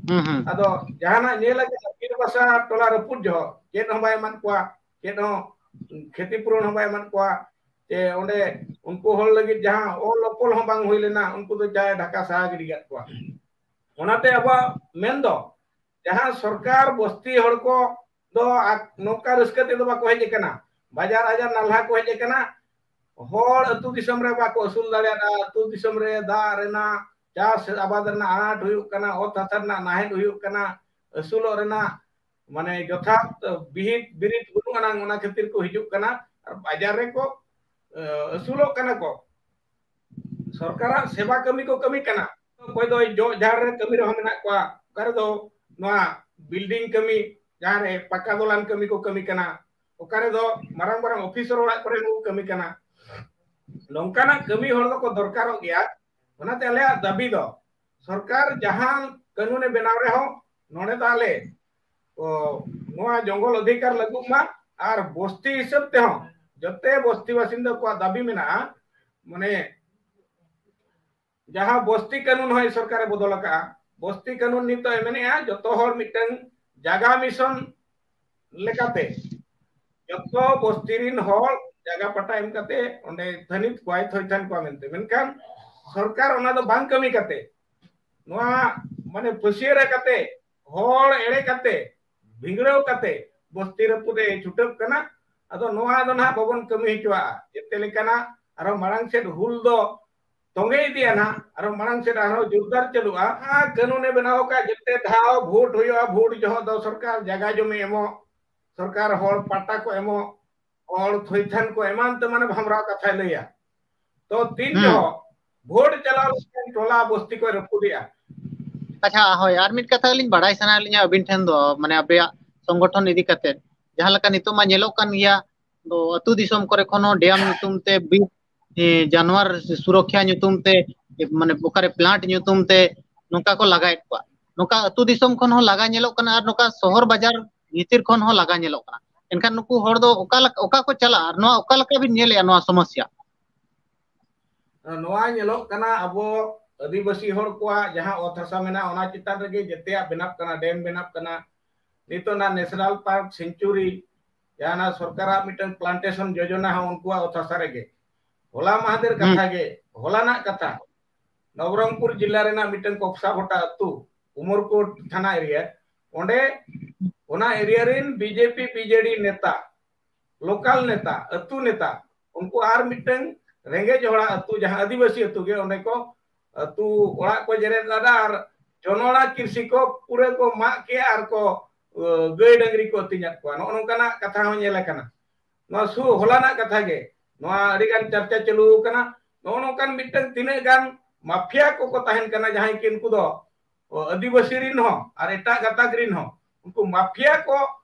ᱦᱩᱸ, ᱦᱩᱸ᱾ ᱟᱫᱚ ᱡᱟᱦᱟᱱᱟᱜ ᱧᱮᱞ ᱟᱠᱟᱱᱟ ᱵᱤᱨ ᱵᱟᱥᱟ ᱴᱚᱞᱟ ᱨᱟᱹᱯᱩᱫ ᱡᱚᱦᱚᱜ ᱪᱮᱫ ᱦᱚᱸ ᱵᱟᱭ ᱮᱢᱟᱫ ᱠᱚᱣᱟ, ᱪᱮᱫ ᱦᱚᱸ ᱠᱷᱮᱛᱤ ᱯᱩᱨᱚᱱ ᱦᱚᱸ ᱵᱟᱭ ᱮᱢᱟᱫ ᱠᱚᱣᱟ᱾ ᱪᱮ ᱚᱸᱰᱮ ᱩᱱᱠᱩ ᱦᱚᱲ ᱞᱟᱹᱜᱤᱫ ᱡᱟᱦᱟᱸ ᱚᱞ ᱚᱯᱚᱞ ᱦᱚᱸ ᱵᱟᱝ ᱦᱩᱭ ᱞᱮᱱᱟ, ᱩᱱᱠᱩ ᱫᱚ ᱪᱟᱭ ᱰᱷᱟᱠᱟ ᱥᱟᱦᱟ ᱜᱤᱰᱤ ᱠᱟᱫ ᱠᱚᱣᱟ᱾ ᱚᱱᱟᱛᱮ ᱟᱵᱚᱣᱟᱜ ᱢᱮᱱ ᱫᱚ ᱡᱟᱦᱟᱸ ᱥᱚᱨᱠᱟᱨ ᱵᱚᱥᱛᱤ ᱦᱚᱲ ᱠᱚ ᱫᱚ ᱟ-, ᱱᱚᱝᱠᱟ ᱨᱟᱹᱥᱠᱟᱹ ᱛᱮᱫᱚ ᱵᱟᱠᱚ ᱦᱮᱡ ᱟᱠᱟᱱᱟ, ᱵᱟᱡᱟᱨ ᱟᱡᱟᱨ ᱱᱟᱞᱦᱟ ᱠᱚ ᱦᱮᱡ ᱟᱠᱟᱱᱟ᱾ ᱦᱚᱲ ᱟᱹᱛᱩ ᱫᱤᱥᱚᱢ ᱨᱮ ᱵᱟᱠᱚ ᱟᱹᱥᱩᱞ ᱫᱟᱲᱮᱭᱟᱫᱟ, ᱟᱹᱛᱩ ᱫᱤᱥᱚᱢ ᱨᱮ ᱫᱟᱜ ᱨᱮᱱᱟᱜ, ᱪᱟᱥ ᱟᱵᱟᱫ ᱨᱮᱱᱟᱜ ᱟᱱᱟᱴ ᱦᱩᱭᱩᱜ ᱠᱟᱱᱟ, ᱚᱛ ᱦᱟᱥᱟ ᱨᱮᱱᱟᱜ ᱱᱟᱦᱮᱫ ᱦᱩᱭᱩᱜ ᱠᱟᱱᱟ, ᱟᱹᱥᱩᱞᱚᱜ ᱨᱮᱱᱟᱜ ᱢᱟᱱᱮ ᱡᱚᱛᱷᱟᱛ ᱵᱤᱦᱤᱛ ᱵᱤᱨᱤᱫ ᱵᱟᱹᱱᱩᱜ ᱟᱱᱟᱝ, ᱚᱱᱟ ᱠᱷᱟᱹᱛᱤᱨ ᱠᱚ ᱦᱤᱡᱩᱜ ᱠᱟᱱᱟ ᱟᱨ ᱵᱟᱡᱟᱨ ᱨᱮᱠᱚ, ᱮ, ᱟᱹᱥᱩᱞᱚᱜ ᱠᱟᱱᱟ ᱠᱚ᱾ ᱥᱚᱨᱠᱟᱨᱟᱜ ᱥᱮᱵᱟ ᱠᱟᱹᱢᱤ ᱠᱚ ᱠᱟᱹᱢᱤ ᱠᱟᱱᱟ᱾ ᱚᱠᱚᱭ ᱫᱚ ᱡᱚᱜ ᱡᱷᱟᱲ ᱨᱮ ᱠᱟᱹᱢᱤ ᱨᱮᱦᱚᱸ ᱢᱮᱱᱟᱜ ᱠᱚᱣᱟ, ᱚᱠᱟ ᱨᱮᱫᱚ ᱱᱚᱣᱟ ᱵᱤᱞᱰᱤᱝ ᱠᱟᱹᱢᱤ, ᱡᱟᱦᱟᱸ ᱨᱮ ᱯᱟᱠᱟ ᱫᱚᱞᱟᱱ ᱠᱟᱹᱢᱤ ᱠᱚ ᱠᱟᱹᱢᱤ ᱠᱟᱱᱟ, ᱚᱠᱟ ᱨᱮᱫᱚ ᱢᱟᱨᱟᱝ ᱢᱟᱨᱟᱝ ᱚᱯᱷᱤᱥᱚᱨ ᱚᱲᱟᱜ ᱠᱚᱨᱮ ᱦᱚᱸ ᱠᱚ ᱠᱟᱹᱢᱤ ᱠᱟᱱᱟ᱾ ᱱᱚᱝᱠᱟᱱᱟᱜ ᱠᱟᱹᱢᱤ ᱦᱚᱲ ᱫᱚᱠᱚ ᱫᱚᱨᱠᱟᱨᱚᱜ ᱜᱮᱭᱟ᱾ ᱚᱱᱟᱛᱮ ᱟᱞᱮᱭᱟᱜ ᱫᱟᱹᱵᱤ ᱫᱚ ᱥᱚᱨᱠᱟᱨ ᱡᱟᱦᱟᱸ ᱠᱟᱹᱱᱩᱱᱮ ᱵᱮᱱᱟᱣ ᱨᱮᱦᱚᱸ, ᱱᱚᱰᱮ ᱫᱚ ᱟᱞᱮ ᱱᱚᱣᱟ ᱡᱚᱝᱜᱚᱞ ᱚᱫᱷᱤᱠᱟᱨ ᱞᱟᱹᱜᱩᱜ ᱢᱟ, ᱟᱨ ᱵᱚᱥᱛᱤ ᱦᱤᱥᱟᱹᱵ ᱛᱮᱦᱚᱸ ᱡᱚᱛᱚ ᱵᱚᱥᱛᱤ ᱵᱟᱥᱤᱱᱫᱟ ᱠᱚᱣᱟᱜ ᱫᱟᱹᱵᱤ ᱢᱮᱱᱟᱜᱼᱟ, ᱢᱟᱱᱮ ᱡᱟᱦᱟᱸ ᱵᱚᱥᱛᱤ ᱠᱟᱹᱱᱩᱱ ᱦᱚᱸᱭ ᱥᱚᱨᱠᱟᱨᱮ ᱵᱚᱫᱚᱞ ᱟᱠᱟᱫᱼᱟ᱾ ᱵᱚᱥᱛᱤ ᱠᱟᱹᱱᱩᱱ ᱱᱤᱛᱚᱜ ᱮ ᱢᱮᱱᱮᱫᱼᱟ ᱡᱚᱛᱚ ᱦᱚᱲ ᱢᱤᱫᱴᱟᱝ ᱡᱟᱜᱟ mission ᱞᱮᱠᱟᱛᱮ ᱡᱚᱛᱚ ᱵᱚᱥᱛᱤ ᱨᱤᱱ ᱦᱚᱲ ᱡᱟᱜᱟ ᱯᱟᱴᱟ ᱮᱢ ᱠᱟᱛᱮ ᱚᱸᱰᱮ ᱛᱷᱟᱹᱱᱤᱛ ᱠᱚᱣᱟᱭ, ᱛᱷᱚᱭᱛᱷᱟᱱ ᱠᱚᱣᱟ ᱢᱮᱱᱛᱮ᱾ ᱢᱮᱱᱠᱷᱟᱱ ᱥᱚᱨᱠᱟᱨ ᱚᱱᱟ ᱫᱚ ᱵᱟᱝ ᱠᱟᱹᱢᱤ ᱠᱟᱛᱮ, ᱱᱚᱣᱟ ᱢᱟᱱᱮ ᱯᱷᱟᱹᱥᱤᱭᱟᱹᱨᱟ ᱠᱟᱛᱮ, ᱦᱚᱲ ᱮᱲᱮ ᱠᱟᱛᱮ, ᱵᱷᱤᱸᱜᱲᱟᱹᱣ ᱠᱟᱛᱮ ᱵᱚᱥᱛᱤ ᱨᱟᱹᱯᱩᱫ ᱮ ᱪᱷᱩᱴᱟᱹᱜ ᱠᱟᱱᱟ᱾ ᱟᱫᱚ ᱱᱚᱣᱟ ᱫᱚ ᱱᱟᱦᱟᱜ ᱵᱟᱵᱚᱱ ᱠᱟᱹᱢᱤ ᱦᱚᱪᱚᱣᱟᱜᱼᱟ᱾ ᱡᱮᱛᱮ ᱞᱮᱠᱟᱱᱟᱜ ᱟᱨᱦᱚᱸ ᱢᱟᱲᱟᱝ ᱥᱮᱫ ᱦᱩᱞ ᱫᱚ ᱛᱚᱸᱜᱮ ᱤᱫᱤᱭᱟ ᱱᱟᱦᱟᱜ, ᱟᱨᱦᱚᱸ ᱢᱟᱲᱟᱝ ᱥᱮᱫ ᱟᱨᱦᱚᱸ ᱡᱳᱨᱫᱟᱨ ᱪᱟᱹᱞᱩᱜᱼᱟ᱾ ᱟᱨ ᱠᱟᱹᱱᱩᱱᱮ ᱵᱮᱱᱟᱣ ᱟᱠᱟᱫ, ᱡᱮᱛᱮ ᱫᱷᱟᱣ ᱵᱷᱳᱴ ᱦᱩᱭᱩᱜᱼᱟ, ᱵᱷᱳᱴ ᱡᱚᱦᱚᱜ ᱫᱚ ᱥᱚᱨᱠᱟᱨ ᱡᱟᱜᱟ ᱡᱚᱢᱤ ᱮᱢᱚᱜ, ᱥᱚᱨᱠᱟᱨ ᱦᱚᱲ ᱯᱟᱴᱟ ᱠᱚ ᱮᱢᱚᱜ, ᱦᱚᱲ ᱛᱷᱚᱭᱛᱷᱟᱱ ᱠᱚ ᱮᱢᱟᱱ ᱛᱮᱢᱟᱱ ᱵᱷᱟᱢᱨᱟᱣ ᱠᱟᱛᱷᱟᱭ ᱞᱟᱹᱭᱟ᱾ ᱛᱚ ᱛᱤᱱ ᱦᱩᱸ᱾ ᱡᱚᱦᱚᱜ ᱵᱷᱳᱴ ᱪᱟᱞᱟᱣ ᱞᱮᱱᱠᱷᱟᱱ ᱴᱚᱞᱟ ᱵᱚᱥᱛᱤ ᱠᱚᱭ ᱨᱟᱹᱯᱩᱫᱮᱜᱼᱟ᱾ ᱟᱪᱪᱷᱟ, ᱦᱳᱭ, ᱟᱨ ᱢᱤᱫ ᱠᱟᱛᱷᱟ ᱞᱤᱧ ᱵᱟᱲᱟᱭ ᱥᱟᱱᱟᱭᱮᱫ ᱞᱤᱧᱟ ᱟᱹᱵᱤᱱ ᱴᱷᱮᱱ ᱫᱚ, ᱢᱟᱱᱮ ᱟᱯᱮᱭᱟᱜ ᱥᱚᱝᱜᱚᱴᱷᱚᱱ ᱤᱫᱤ ᱠᱟᱛᱮ, ᱡᱟᱦᱟᱸ ᱞᱮᱠᱟ ᱱᱤᱛᱚᱜ ᱢᱟ ᱧᱮᱞᱚᱜ ᱠᱟᱱ ᱜᱮᱭᱟ, ᱫᱚ ᱟᱹᱛᱩ ᱫᱤᱥᱚᱢ ᱠᱚᱨᱮ ᱠᱷᱚᱱ ᱦᱚᱸ ᱰᱮᱢ ᱧᱩᱛᱩᱢ ᱛᱮ, ᱵᱤᱨ, ᱮ, ᱡᱟᱱᱣᱟᱨ ᱥᱩᱨᱚᱠᱠᱷᱟ ᱧᱩᱛᱩᱢ ᱛᱮ, ᱮ, ᱢᱟᱱᱮ ᱚᱠᱟᱨᱮ plant ᱧᱩᱛᱩᱢ ᱛᱮ ᱱᱚᱝᱠᱟ ᱠᱚ ᱞᱟᱜᱟᱭᱮᱫ ᱠᱚᱣᱟ᱾ ᱱᱚᱝᱠᱟ ᱟᱹᱛᱩ ᱫᱤᱥᱚᱢ ᱠᱷᱚᱱ ᱦᱚᱸ ᱞᱟᱜᱟ ᱧᱮᱞᱚᱜ ᱠᱟᱱᱟ, ᱟᱨ ᱱᱚᱝᱠᱟ ᱥᱚᱦᱚᱨ ᱵᱟᱡᱟᱨ ᱵᱷᱤᱛᱤᱨ ᱠᱷᱚᱱ ᱦᱚᱸ ᱞᱟᱜᱟ ᱧᱮᱞᱚᱜ ᱠᱟᱱᱟ᱾ ᱮᱱᱠᱷᱟᱱ ᱱᱩᱠᱩ ᱦᱚᱲ ᱫᱚ ᱚᱠᱟ ᱞᱮᱠᱟ, ᱚᱠᱟ ᱠᱚ ᱪᱟᱞᱟᱜᱼᱟ, ᱟᱨ ᱱᱚᱣᱟ ᱚᱠᱟ ᱞᱮᱠᱟ ᱵᱤᱱ ᱧᱮᱞᱮᱜᱼᱟ ᱱᱚᱣᱟ ᱥᱚᱢᱚᱥᱥᱟ? ᱱᱚᱣᱟ ᱧᱮᱞᱚᱜ ᱠᱟᱱᱟ, ᱟᱵᱚ ᱟᱹᱫᱤᱵᱟᱹᱥᱤ ᱦᱚᱲ ᱠᱚᱣᱟᱜ ᱡᱟᱦᱟᱸ ᱚᱛ ᱦᱟᱥᱟ ᱢᱮᱱᱟᱜᱼᱟ, ᱚᱱᱟ ᱪᱮᱛᱟᱱ ᱨᱮᱜᱮ ᱡᱮᱛᱮᱭᱟᱜ ᱵᱮᱱᱟᱜ ᱠᱟᱱᱟ, ᱰᱮᱢ ᱵᱮᱱᱟᱜ ᱠᱟᱱᱟ, ᱱᱤᱛᱚᱜ ᱚᱱᱟ national park, sanctuary, ᱡᱟᱦᱟᱸ ᱚᱱᱟ ᱥᱚᱨᱠᱟᱨᱟᱜ ᱢᱤᱫᱴᱟᱝ plantation ᱡᱳᱡᱚᱱᱟ ᱦᱚᱸ ᱩᱱᱠᱩᱣᱟᱜ ᱚᱛ ᱦᱟᱥᱟ ᱨᱮᱜᱮ᱾ ᱦᱚᱞᱟ ᱢᱟᱦᱫᱮᱨ ᱦᱩᱸ᱾ ᱠᱟᱛᱷᱟ ᱜᱮ, ᱦᱚᱞᱟᱱᱟᱜ ᱠᱟᱛᱷᱟ, ᱱᱚᱵᱚᱨᱚᱝᱯᱩᱨ ᱡᱤᱞᱟ ᱨᱮᱱᱟᱜ ᱢᱤᱫᱴᱟᱝ ᱠᱚᱯᱥᱟ ᱵᱷᱚᱴᱟ ᱟᱹᱛᱩ, ᱩᱢᱚᱨᱠᱳᱴ ᱛᱷᱟᱱᱟ area, ᱚᱸᱰᱮ ᱚᱱᱟ area ᱨᱮᱱ BJP BJD ᱱᱮᱛᱟ, local ᱱᱮᱛᱟ, ᱟᱹᱛᱩ ᱱᱮᱛᱟ, ᱩᱱᱠᱩ ᱟᱨ ᱢᱤᱫᱴᱟᱝ ᱨᱮᱸᱜᱮᱡ ᱦᱚᱲᱟᱜ ᱟᱹᱛᱩ, ᱡᱟᱦᱟᱸ ᱟᱹᱫᱤᱵᱟᱹᱥᱤ ᱟᱹᱛᱩ ᱜᱮ, ᱚᱸᱰᱮ ᱠᱚ ᱟᱹᱛᱩ ᱚᱲᱟᱜ ᱠᱚ ᱡᱮᱨᱮᱫ ᱟᱫᱟ ᱟᱨ ᱡᱚᱱᱚᱲᱟ ᱠᱤᱨᱥᱤ ᱠᱚ ᱯᱩᱨᱟᱹ ᱠᱚ ᱢᱟᱜ ᱠᱮᱜᱼᱟ ᱟᱨ ᱠᱚ, ᱟᱹ, ᱜᱟᱹᱭ ᱰᱟᱹᱝᱨᱤ ᱠᱚ ᱟᱹᱛᱤᱧᱟᱫ ᱠᱚᱣᱟ᱾ ᱱᱚᱜᱼᱚ ᱱᱚᱝᱠᱟᱱᱟᱜ ᱠᱟᱛᱷᱟ ᱦᱚᱸ ᱧᱮᱞ ᱟᱠᱟᱱᱟ᱾ ᱱᱚᱣᱟ ᱥᱩ ᱦᱚᱞᱟᱱᱟᱜ ᱠᱟᱛᱷᱟ ᱜᱮ, ᱱᱚᱣᱟ ᱟᱹᱰᱤ ᱜᱟᱱ ᱪᱟᱨᱪᱟ ᱪᱟᱹᱞᱩ ᱟᱠᱟᱱᱟ᱾ ᱱᱚᱜᱼᱚ ᱱᱚᱝᱠᱟᱱ ᱢᱤᱫᱴᱟᱝ ᱛᱤᱱᱟᱹᱜ ᱜᱟᱱ ᱢᱟᱯᱷᱤᱭᱟ ᱠᱚᱠᱚ ᱛᱟᱦᱮᱱ ᱠᱟᱱᱟ, ᱡᱟᱦᱟᱸᱭ ᱠᱤ ᱩᱱᱠᱩ ᱫᱚ, ᱚ, ᱟᱹᱫᱤᱵᱟᱹᱥᱤ ᱨᱤᱱ ᱦᱚᱸ ᱟᱨ ᱮᱴᱟᱜ ᱜᱟᱛᱟᱠ ᱨᱤᱱ ᱦᱚᱸ, ᱩᱱᱠᱩ ᱢᱟᱯᱷᱤᱭᱟ ᱠᱚ,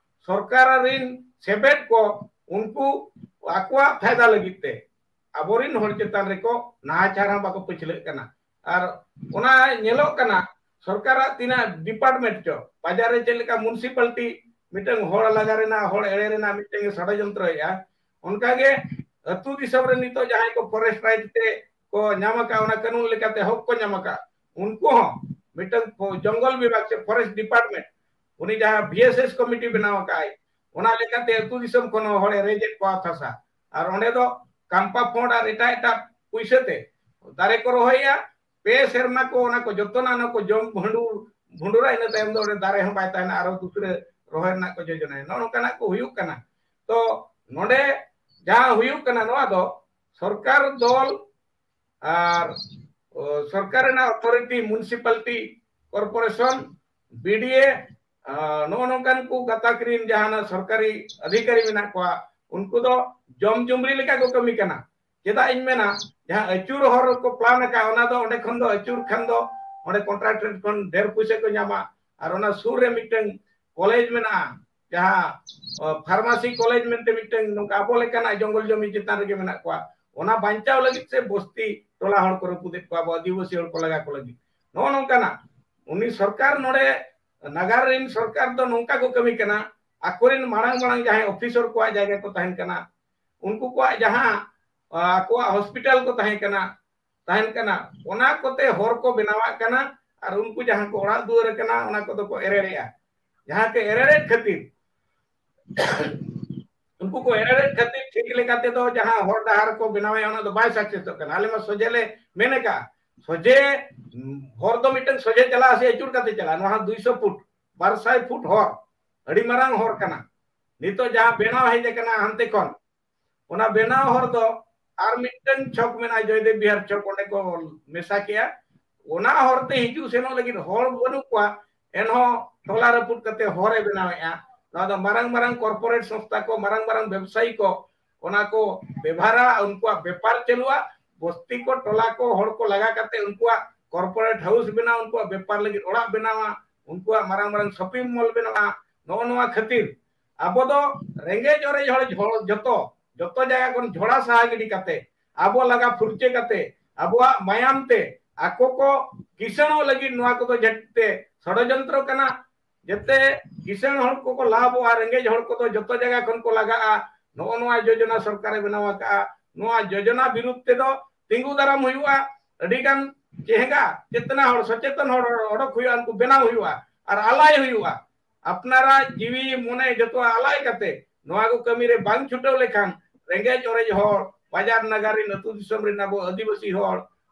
ᱥᱚᱨᱠᱟᱨ ᱨᱤᱱ ᱥᱮᱵᱮᱫ ᱠᱚ, ᱩᱱᱠᱩ ᱟᱠᱚᱣᱟᱜ ᱯᱷᱟᱭᱫᱟ ᱞᱟᱹᱜᱤᱫ ᱛᱮ ᱟᱵᱚᱨᱤᱱ ᱦᱚᱲ ᱪᱮᱛᱟᱱ ᱨᱮᱠᱚ ᱱᱟᱦᱟᱪᱟᱨ ᱦᱚᱸ ᱵᱟᱠᱚ ᱯᱟᱹᱪᱷᱞᱟᱹᱜ ᱠᱟᱱᱟ᱾ ᱟᱨ ᱚᱱᱟ ᱧᱮᱞᱚᱜ ᱠᱟᱱᱟ, ᱥᱚᱨᱠᱟᱨᱟᱜ ᱛᱤᱱᱟᱹᱜ department ᱪᱚ, ᱵᱟᱡᱟᱨ ᱨᱮ ᱪᱮᱫ ᱞᱮᱠᱟ municipality ᱢᱤᱫᱴᱟᱝ ᱦᱚᱲ ᱞᱟᱜᱟ ᱨᱮᱱᱟᱜ, ᱦᱚᱲ ᱮᱲᱮ ᱨᱮᱱᱟᱜ ᱢᱤᱫᱴᱟᱝ ᱮ ᱥᱚᱲᱚᱡᱚᱱᱛᱨᱚᱭᱮᱫᱼᱟ, ᱚᱱᱠᱟᱜᱮ ᱟᱹᱛᱩ ᱫᱤᱥᱚᱢ ᱨᱮ ᱱᱤᱛᱚᱜ ᱡᱟᱦᱟᱸᱭ ᱠᱚ forest right ᱛᱮ ᱠᱚ ᱧᱟᱢ ᱟᱠᱟᱫ, ᱚᱱᱟ ᱠᱟᱹᱱᱩᱱ ᱞᱮᱠᱟᱛᱮ ᱦᱚᱠ ᱠᱚ ᱧᱟᱢ ᱟᱠᱟᱫ, ᱩᱱᱠᱩ ᱦᱚᱸ ᱢᱤᱫᱴᱟᱝ ᱯᱷᱚ-, ᱡᱚᱝᱜᱚᱞ ᱵᱤᱵᱷᱟᱜᱽ ᱥᱮ forest department, ᱩᱱᱤ ᱡᱟᱦᱟᱸ V S S committee ᱵᱮᱱᱟᱣ ᱟᱠᱟᱫ ᱟᱭ, ᱚᱱᱟ ᱞᱮᱠᱟᱛᱮ ᱟᱹᱛᱩ ᱫᱤᱥᱚᱢ ᱠᱷᱚᱱ ᱦᱚᱸ ᱦᱚᱲᱮ ᱨᱮᱡᱮᱫ ᱠᱚᱣᱟ ᱚᱛ ᱦᱟᱥᱟ᱾ ᱟᱨ ᱚᱸᱰᱮ ᱫᱚ ᱠᱟᱢᱯᱟ ᱯᱷᱚᱸᱰ ᱟᱨ ᱮᱴᱟᱜ ᱮᱴᱟᱜ ᱯᱩᱭᱥᱟᱹ ᱛᱮ ᱫᱟᱨᱮ ᱠᱚ ᱨᱚᱦᱚᱭᱟ, ᱯᱮ ᱥᱮᱨᱢᱟ ᱠᱚ ᱚᱱᱟ ᱠᱚ ᱡᱚᱛᱚᱱᱟ, ᱚᱱᱟ ᱠᱚ ᱡᱚᱢ ᱵᱷᱟᱸᱰᱩ-, ᱵᱷᱩᱸᱰᱩᱨᱟ, ᱤᱱᱟᱹ ᱛᱟᱭᱚᱢ ᱫᱚ ᱚᱸᱰᱮ ᱫᱟᱨᱮ ᱦᱚᱸ ᱵᱟᱭ ᱛᱟᱦᱮᱱᱟ, ᱟᱨᱚ ᱫᱩᱥᱨᱟᱹ ᱨᱚᱦᱚᱭ ᱨᱮᱱᱟᱜ ᱠᱚ ᱡᱳᱡᱚᱱᱟᱭᱟ᱾ ᱱᱚᱜᱼᱚ ᱱᱚᱝᱠᱟᱱᱟᱜ ᱠᱚ ᱦᱩᱭᱩᱜ ᱠᱟᱱᱟ᱾ ᱛᱚ ᱱᱚᱰᱮ ᱡᱟᱦᱟᱸ ᱦᱩᱭᱩᱜ ᱠᱟᱱᱟ, ᱱᱚᱣᱟ ᱫᱚ ᱥᱚᱨᱠᱟᱨ ᱫᱚᱞ ᱟᱨ, ᱚ, ᱥᱚᱨᱠᱟᱨ ᱨᱮᱱᱟᱜ authority, municipality, corporation, B D A, ᱟ, ᱱᱚᱜᱼᱚ ᱱᱚᱝᱠᱟᱱ ᱠᱚ ᱜᱟᱛᱟᱠ ᱨᱤᱱ ᱡᱟᱦᱟᱱᱟᱜ ᱥᱚᱨᱠᱟᱨᱤ ᱚᱫᱷᱤᱠᱟᱨᱤ ᱢᱮᱱᱟᱜ ᱠᱚᱣᱟ, ᱩᱱᱠᱩ ᱫᱚ ᱡᱚᱢ ᱡᱩᱢᱲᱤ ᱞᱮᱠᱟ ᱠᱚ ᱠᱟᱹᱢᱤ ᱠᱟᱱᱟ᱾ ᱪᱮᱫᱟᱜ ᱤᱧ ᱢᱮᱱᱟ, ᱡᱟᱦᱟᱸ ᱟᱹᱪᱩᱨ ᱦᱚᱨ ᱠᱚ plan ᱟᱠᱟᱫ, ᱚᱱᱟ ᱫᱚ ᱚᱸᱰᱮ ᱠᱷᱚᱱ ᱫᱚ ᱟᱹᱪᱩᱨ ᱠᱷᱟᱱ ᱫᱚ ᱚᱸᱰᱮ contractor ᱠᱷᱚᱱ ᱰᱷᱮᱨ ᱯᱩᱭᱥᱟᱹ ᱠᱚ ᱧᱟᱢᱟ᱾ ᱟᱨ ᱚᱱᱟ ᱥᱩᱨ ᱨᱮ ᱢᱤᱫᱴᱟᱝ college ᱢᱮᱱᱟᱜᱼᱟ, ᱡᱟᱦᱟᱸ, ᱚ, pharmacy college ᱢᱮᱱᱛᱮ ᱢᱤᱫᱴᱟᱝ ᱱᱚᱝᱠᱟ ᱟᱵᱚ ᱞᱮᱠᱟᱱᱟᱜ ᱡᱚᱝᱜᱚᱞ ᱡᱚᱢᱤ ᱪᱮᱛᱟᱱ ᱨᱮᱜᱮ ᱢᱮᱱᱟᱜ ᱠᱚᱣᱟ, ᱚᱱᱟ ᱵᱟᱧᱪᱟᱣ ᱞᱟᱹᱜᱤᱫ ᱥᱮ ᱵᱚᱥᱛᱤ ᱴᱚᱞᱟ ᱦᱚᱲ ᱠᱚ ᱨᱟᱹᱯᱩᱫᱮᱫ ᱠᱚᱣᱟ, ᱟᱵᱚ ᱟᱹᱫᱤᱵᱟᱹᱥᱤ ᱦᱚᱲ ᱠᱚ ᱞᱟᱜᱟ ᱠᱚ ᱞᱟᱹᱜᱤᱫ᱾ ᱱᱚᱜᱼᱚ ᱱᱚᱝᱠᱟᱱᱟᱜ ᱩᱱᱤ ᱥᱚᱨᱠᱟᱨ ᱱᱚᱰᱮ ᱱᱟᱜᱟᱨ ᱨᱮᱱ ᱥᱚᱨᱠᱟᱨ ᱫᱚ ᱱᱚᱝᱠᱟ ᱠᱚ ᱠᱟᱹᱢᱤ ᱠᱟᱱᱟ, ᱟᱠᱚᱨᱮᱱ ᱢᱟᱲᱟᱝ ᱢᱟᱲᱟᱝ ᱡᱟᱦᱟᱸᱭ officer ᱠᱚᱣᱟᱜ ᱡᱟᱭᱜᱟ ᱠᱚ ᱛᱟᱦᱮᱱ ᱠᱟᱱᱟ, ᱩᱱᱠᱩ ᱠᱚᱣᱟᱜ ᱡᱟᱦᱟᱸ, ᱟ, ᱟᱠᱚᱣᱟᱜ hospital ᱠᱚ ᱛᱟᱦᱮᱸ ᱠᱟᱱᱟ, ᱛᱟᱦᱮᱱ ᱠᱟᱱᱟ, ᱚᱱᱟ ᱠᱚᱛᱮ ᱦᱚᱨ ᱠᱚ ᱵᱮᱱᱟᱣᱟᱜ ᱠᱟᱱᱟ᱾ ᱟᱨ ᱩᱱᱠᱩ ᱡᱟᱦᱟᱸ ᱠᱚ ᱚᱲᱟᱜ ᱫᱩᱣᱟᱹᱨ ᱠᱟᱱᱟ, ᱚᱱᱟ ᱠᱚᱫᱚ ᱠᱚ ᱮᱨᱮᱲᱮᱜᱼᱟ᱾ ᱡᱟᱦᱟᱸ ᱠᱚ ᱮᱨᱮᱲᱮᱫ ᱠᱷᱟᱹᱛᱤᱨ, ᱩᱱᱠᱩ ᱠᱚ ᱮᱨᱮᱲᱮᱫ ᱠᱷᱟᱹᱛᱤᱨ ᱴᱷᱤᱠ ᱞᱮᱠᱟ ᱛᱮᱫᱚ ᱡᱟᱦᱟᱸ ᱦᱚᱨ ᱰᱟᱦᱟᱨ ᱠᱚ ᱵᱮᱱᱟᱣᱮᱫᱼᱟ, ᱚᱱᱟ ᱫᱚ ᱵᱟᱭ successᱚᱜ ᱠᱟᱱᱟ᱾ ᱟᱞᱮ ᱢᱟ ᱥᱚᱡᱷᱮ ᱞᱮ ᱢᱮᱱ ᱟᱠᱟᱫᱼᱟ, ᱥᱚᱡᱷᱮ, ᱩᱢ, ᱦᱚᱨ ᱫᱚ ᱢᱤᱫᱴᱟᱝ ᱥᱚᱡᱷᱮ ᱪᱟᱞᱟᱜᱼᱟ ᱥᱮ ᱟᱹᱪᱩᱨ ᱠᱟᱛᱮ ᱪᱟᱞᱟᱜᱼᱟ? ᱱᱚᱣᱟ ᱦᱚᱸ ᱫᱩᱭᱥᱚ ᱯᱷᱩᱴ, ᱵᱟᱨ ᱥᱟᱭ ᱯᱷᱩᱴ ᱦᱚᱨ, ᱟᱹᱰᱤ ᱢᱟᱨᱟᱝ ᱦᱚᱨ ᱠᱟᱱᱟ᱾ ᱱᱤᱛᱚᱜ ᱡᱟᱦᱟᱸ ᱵᱮᱱᱟᱣ ᱦᱮᱡ ᱟᱠᱟᱱᱟ ᱦᱟᱱᱛᱮ ᱠᱷᱚᱱ, ᱚᱱᱟ ᱵᱮᱱᱟᱣ ᱦᱚᱨ ᱫᱚ ᱟᱨ ᱢᱤᱫᱴᱟᱝ ᱪᱷᱚᱠ ᱢᱮᱱᱟᱜᱼᱟ, ᱡᱚᱭᱫᱮᱵ ᱵᱤᱦᱟᱨ ᱪᱷᱚᱠ, ᱚᱸᱰᱮ ᱠᱚ ᱢᱮᱥᱟ ᱠᱮᱜᱼᱟ᱾ ᱚᱱᱟ ᱦᱚᱨᱛᱮ ᱦᱤᱡᱩᱜ ᱥᱮᱱᱚᱜ ᱞᱟᱹᱜᱤᱫ ᱦᱚᱲ ᱵᱟᱹᱱᱩᱜ ᱠᱚᱣᱟ, ᱮᱱᱦᱚᱸ ᱴᱚᱞᱟ ᱨᱟᱹᱯᱩᱫ ᱠᱟᱛᱮ ᱦᱚᱨᱮ ᱵᱮᱱᱟᱣᱮᱫᱼᱟ᱾ ᱱᱚᱣᱟ ᱫᱚ ᱢᱟᱨᱟᱝ ᱢᱟᱨᱟᱝ corporate ᱥᱚᱝᱥᱛᱷᱟ ᱠᱚ, ᱢᱟᱨᱟᱝ ᱢᱟᱨᱟᱝ ᱵᱮᱵᱽᱥᱟᱭᱤ ᱠᱚ ᱚᱱᱟ ᱠᱚ ᱵᱮᱵᱷᱟᱨᱟ, ᱩᱱᱠᱩᱣᱟᱜ ᱵᱮᱯᱟᱨ ᱪᱟᱹᱞᱩᱜᱼᱟ᱾ ᱵᱚᱥᱛᱤ ᱠᱚ, ᱴᱚᱞᱟ ᱠᱚ, ᱦᱚᱲ ᱠᱚ ᱞᱟᱜᱟ ᱠᱟᱛᱮ ᱩᱱᱠᱩᱣᱟᱜ corporate house ᱵᱮᱱᱟᱣ, ᱩᱱᱠᱩᱣᱟᱜ ᱵᱮᱯᱟᱨ ᱞᱟᱹᱜᱤᱫ ᱚᱲᱟᱜ ᱵᱮᱱᱟᱣᱟ, ᱩᱱᱠᱩᱣᱟᱜ ᱢᱟᱨᱟᱝ ᱢᱟᱨᱟᱝ shopping mall ᱵᱮᱱᱟᱣᱟ᱾ ᱱᱚᱜᱼᱚ ᱱᱚᱣᱟ ᱠᱷᱟᱹᱛᱤᱨ ᱟᱵᱚ ᱫᱚ ᱨᱮᱸᱜᱮᱡ ᱚᱨᱮᱡ ᱦᱚᱲ ᱡᱷᱚ-, ᱡᱚᱛᱚ, ᱡᱚᱛᱚ ᱡᱟᱭᱜᱟ ᱠᱷᱚᱱ ᱡᱷᱚᱲᱟ ᱥᱟᱦᱟ ᱜᱤᱰᱤ ᱠᱟᱛᱮ, ᱟᱵᱚ ᱞᱟᱜᱟ ᱯᱷᱩᱨᱪᱟᱹ ᱠᱟᱛᱮ, ᱟᱵᱚᱣᱟᱜ ᱢᱟᱭᱟᱢ ᱛᱮ, ᱟᱠᱚ ᱠᱚ ᱠᱤᱥᱟᱹᱬᱚᱜ ᱞᱟᱹᱜᱤᱫ ᱱᱚᱣᱟ ᱠᱚᱫᱚ ᱡᱟᱹᱥᱛᱤ ᱥᱚᱲᱚᱡᱚᱱᱛᱨᱚ ᱠᱟᱱᱟ᱾ ᱡᱟᱛᱮ ᱠᱤᱥᱟᱹᱬ ᱦᱚᱲ ᱠᱚᱠᱚ ᱞᱟᱵᱷᱚᱜᱼᱟ, ᱨᱮᱸᱜᱮᱡ ᱦᱚᱲ ᱠᱚᱫᱚ ᱡᱚᱛᱚ ᱡᱟᱭᱜᱟ ᱠᱷᱚᱱ ᱠᱚ ᱞᱟᱜᱟᱜᱼᱟ, ᱱᱚᱜᱼᱚ ᱱᱚᱣᱟ ᱡᱳᱡᱚᱱᱟ ᱥᱚᱨᱠᱟᱨᱮ ᱵᱮᱱᱟᱣ ᱟᱠᱟᱫᱼᱟ᱾ ᱱᱚᱣᱟ ᱡᱳᱡᱚᱱᱟ ᱵᱤᱨᱩᱫᱷ ᱛᱮᱫᱚ ᱛᱤᱸᱜᱩ ᱫᱟᱨᱟᱢ ᱦᱩᱭᱩᱜᱼᱟ᱾ ᱟᱹᱰᱤ ᱜᱟᱱ ᱪᱮᱦᱮᱸᱜᱟ ᱪᱮᱛᱱᱟ ᱦᱚᱲ, ᱥᱚᱪᱮᱛᱚᱱ ᱦᱚᱲ ᱚᱰᱚᱠ ᱦᱩᱭᱩᱜᱼᱟ, ᱩᱱᱠᱩ ᱵᱮᱱᱟᱣ ᱦᱩᱭᱩᱜᱼᱟ ᱟᱨ ᱟᱞᱟᱭ ᱦᱩᱭᱩᱜᱼᱟ᱾ ᱟᱯᱱᱟᱨᱟᱜ ᱡᱤᱣᱤ ᱢᱚᱱᱮ ᱡᱚᱛᱚᱣᱟᱜ ᱟᱞᱟᱭ ᱠᱟᱛᱮ ᱱᱚᱣᱟ ᱠᱚ ᱠᱟᱹᱢᱤ ᱨᱮ ᱵᱟᱝ ᱪᱷᱩᱴᱟᱹᱣ ᱞᱮᱠᱷᱟᱱ ᱨᱮᱸᱜᱮᱡ ᱚᱨᱮᱡ ᱦᱚᱲ, ᱵᱟᱡᱟᱨ ᱱᱟᱜᱟᱨ ᱨᱮᱱ ᱟᱹᱛᱩ ᱫᱤᱥᱚᱢ ᱨᱮᱱ ᱟᱵᱚ ᱟᱹᱫᱤᱵᱟᱹᱥᱤ ᱦᱚᱲ,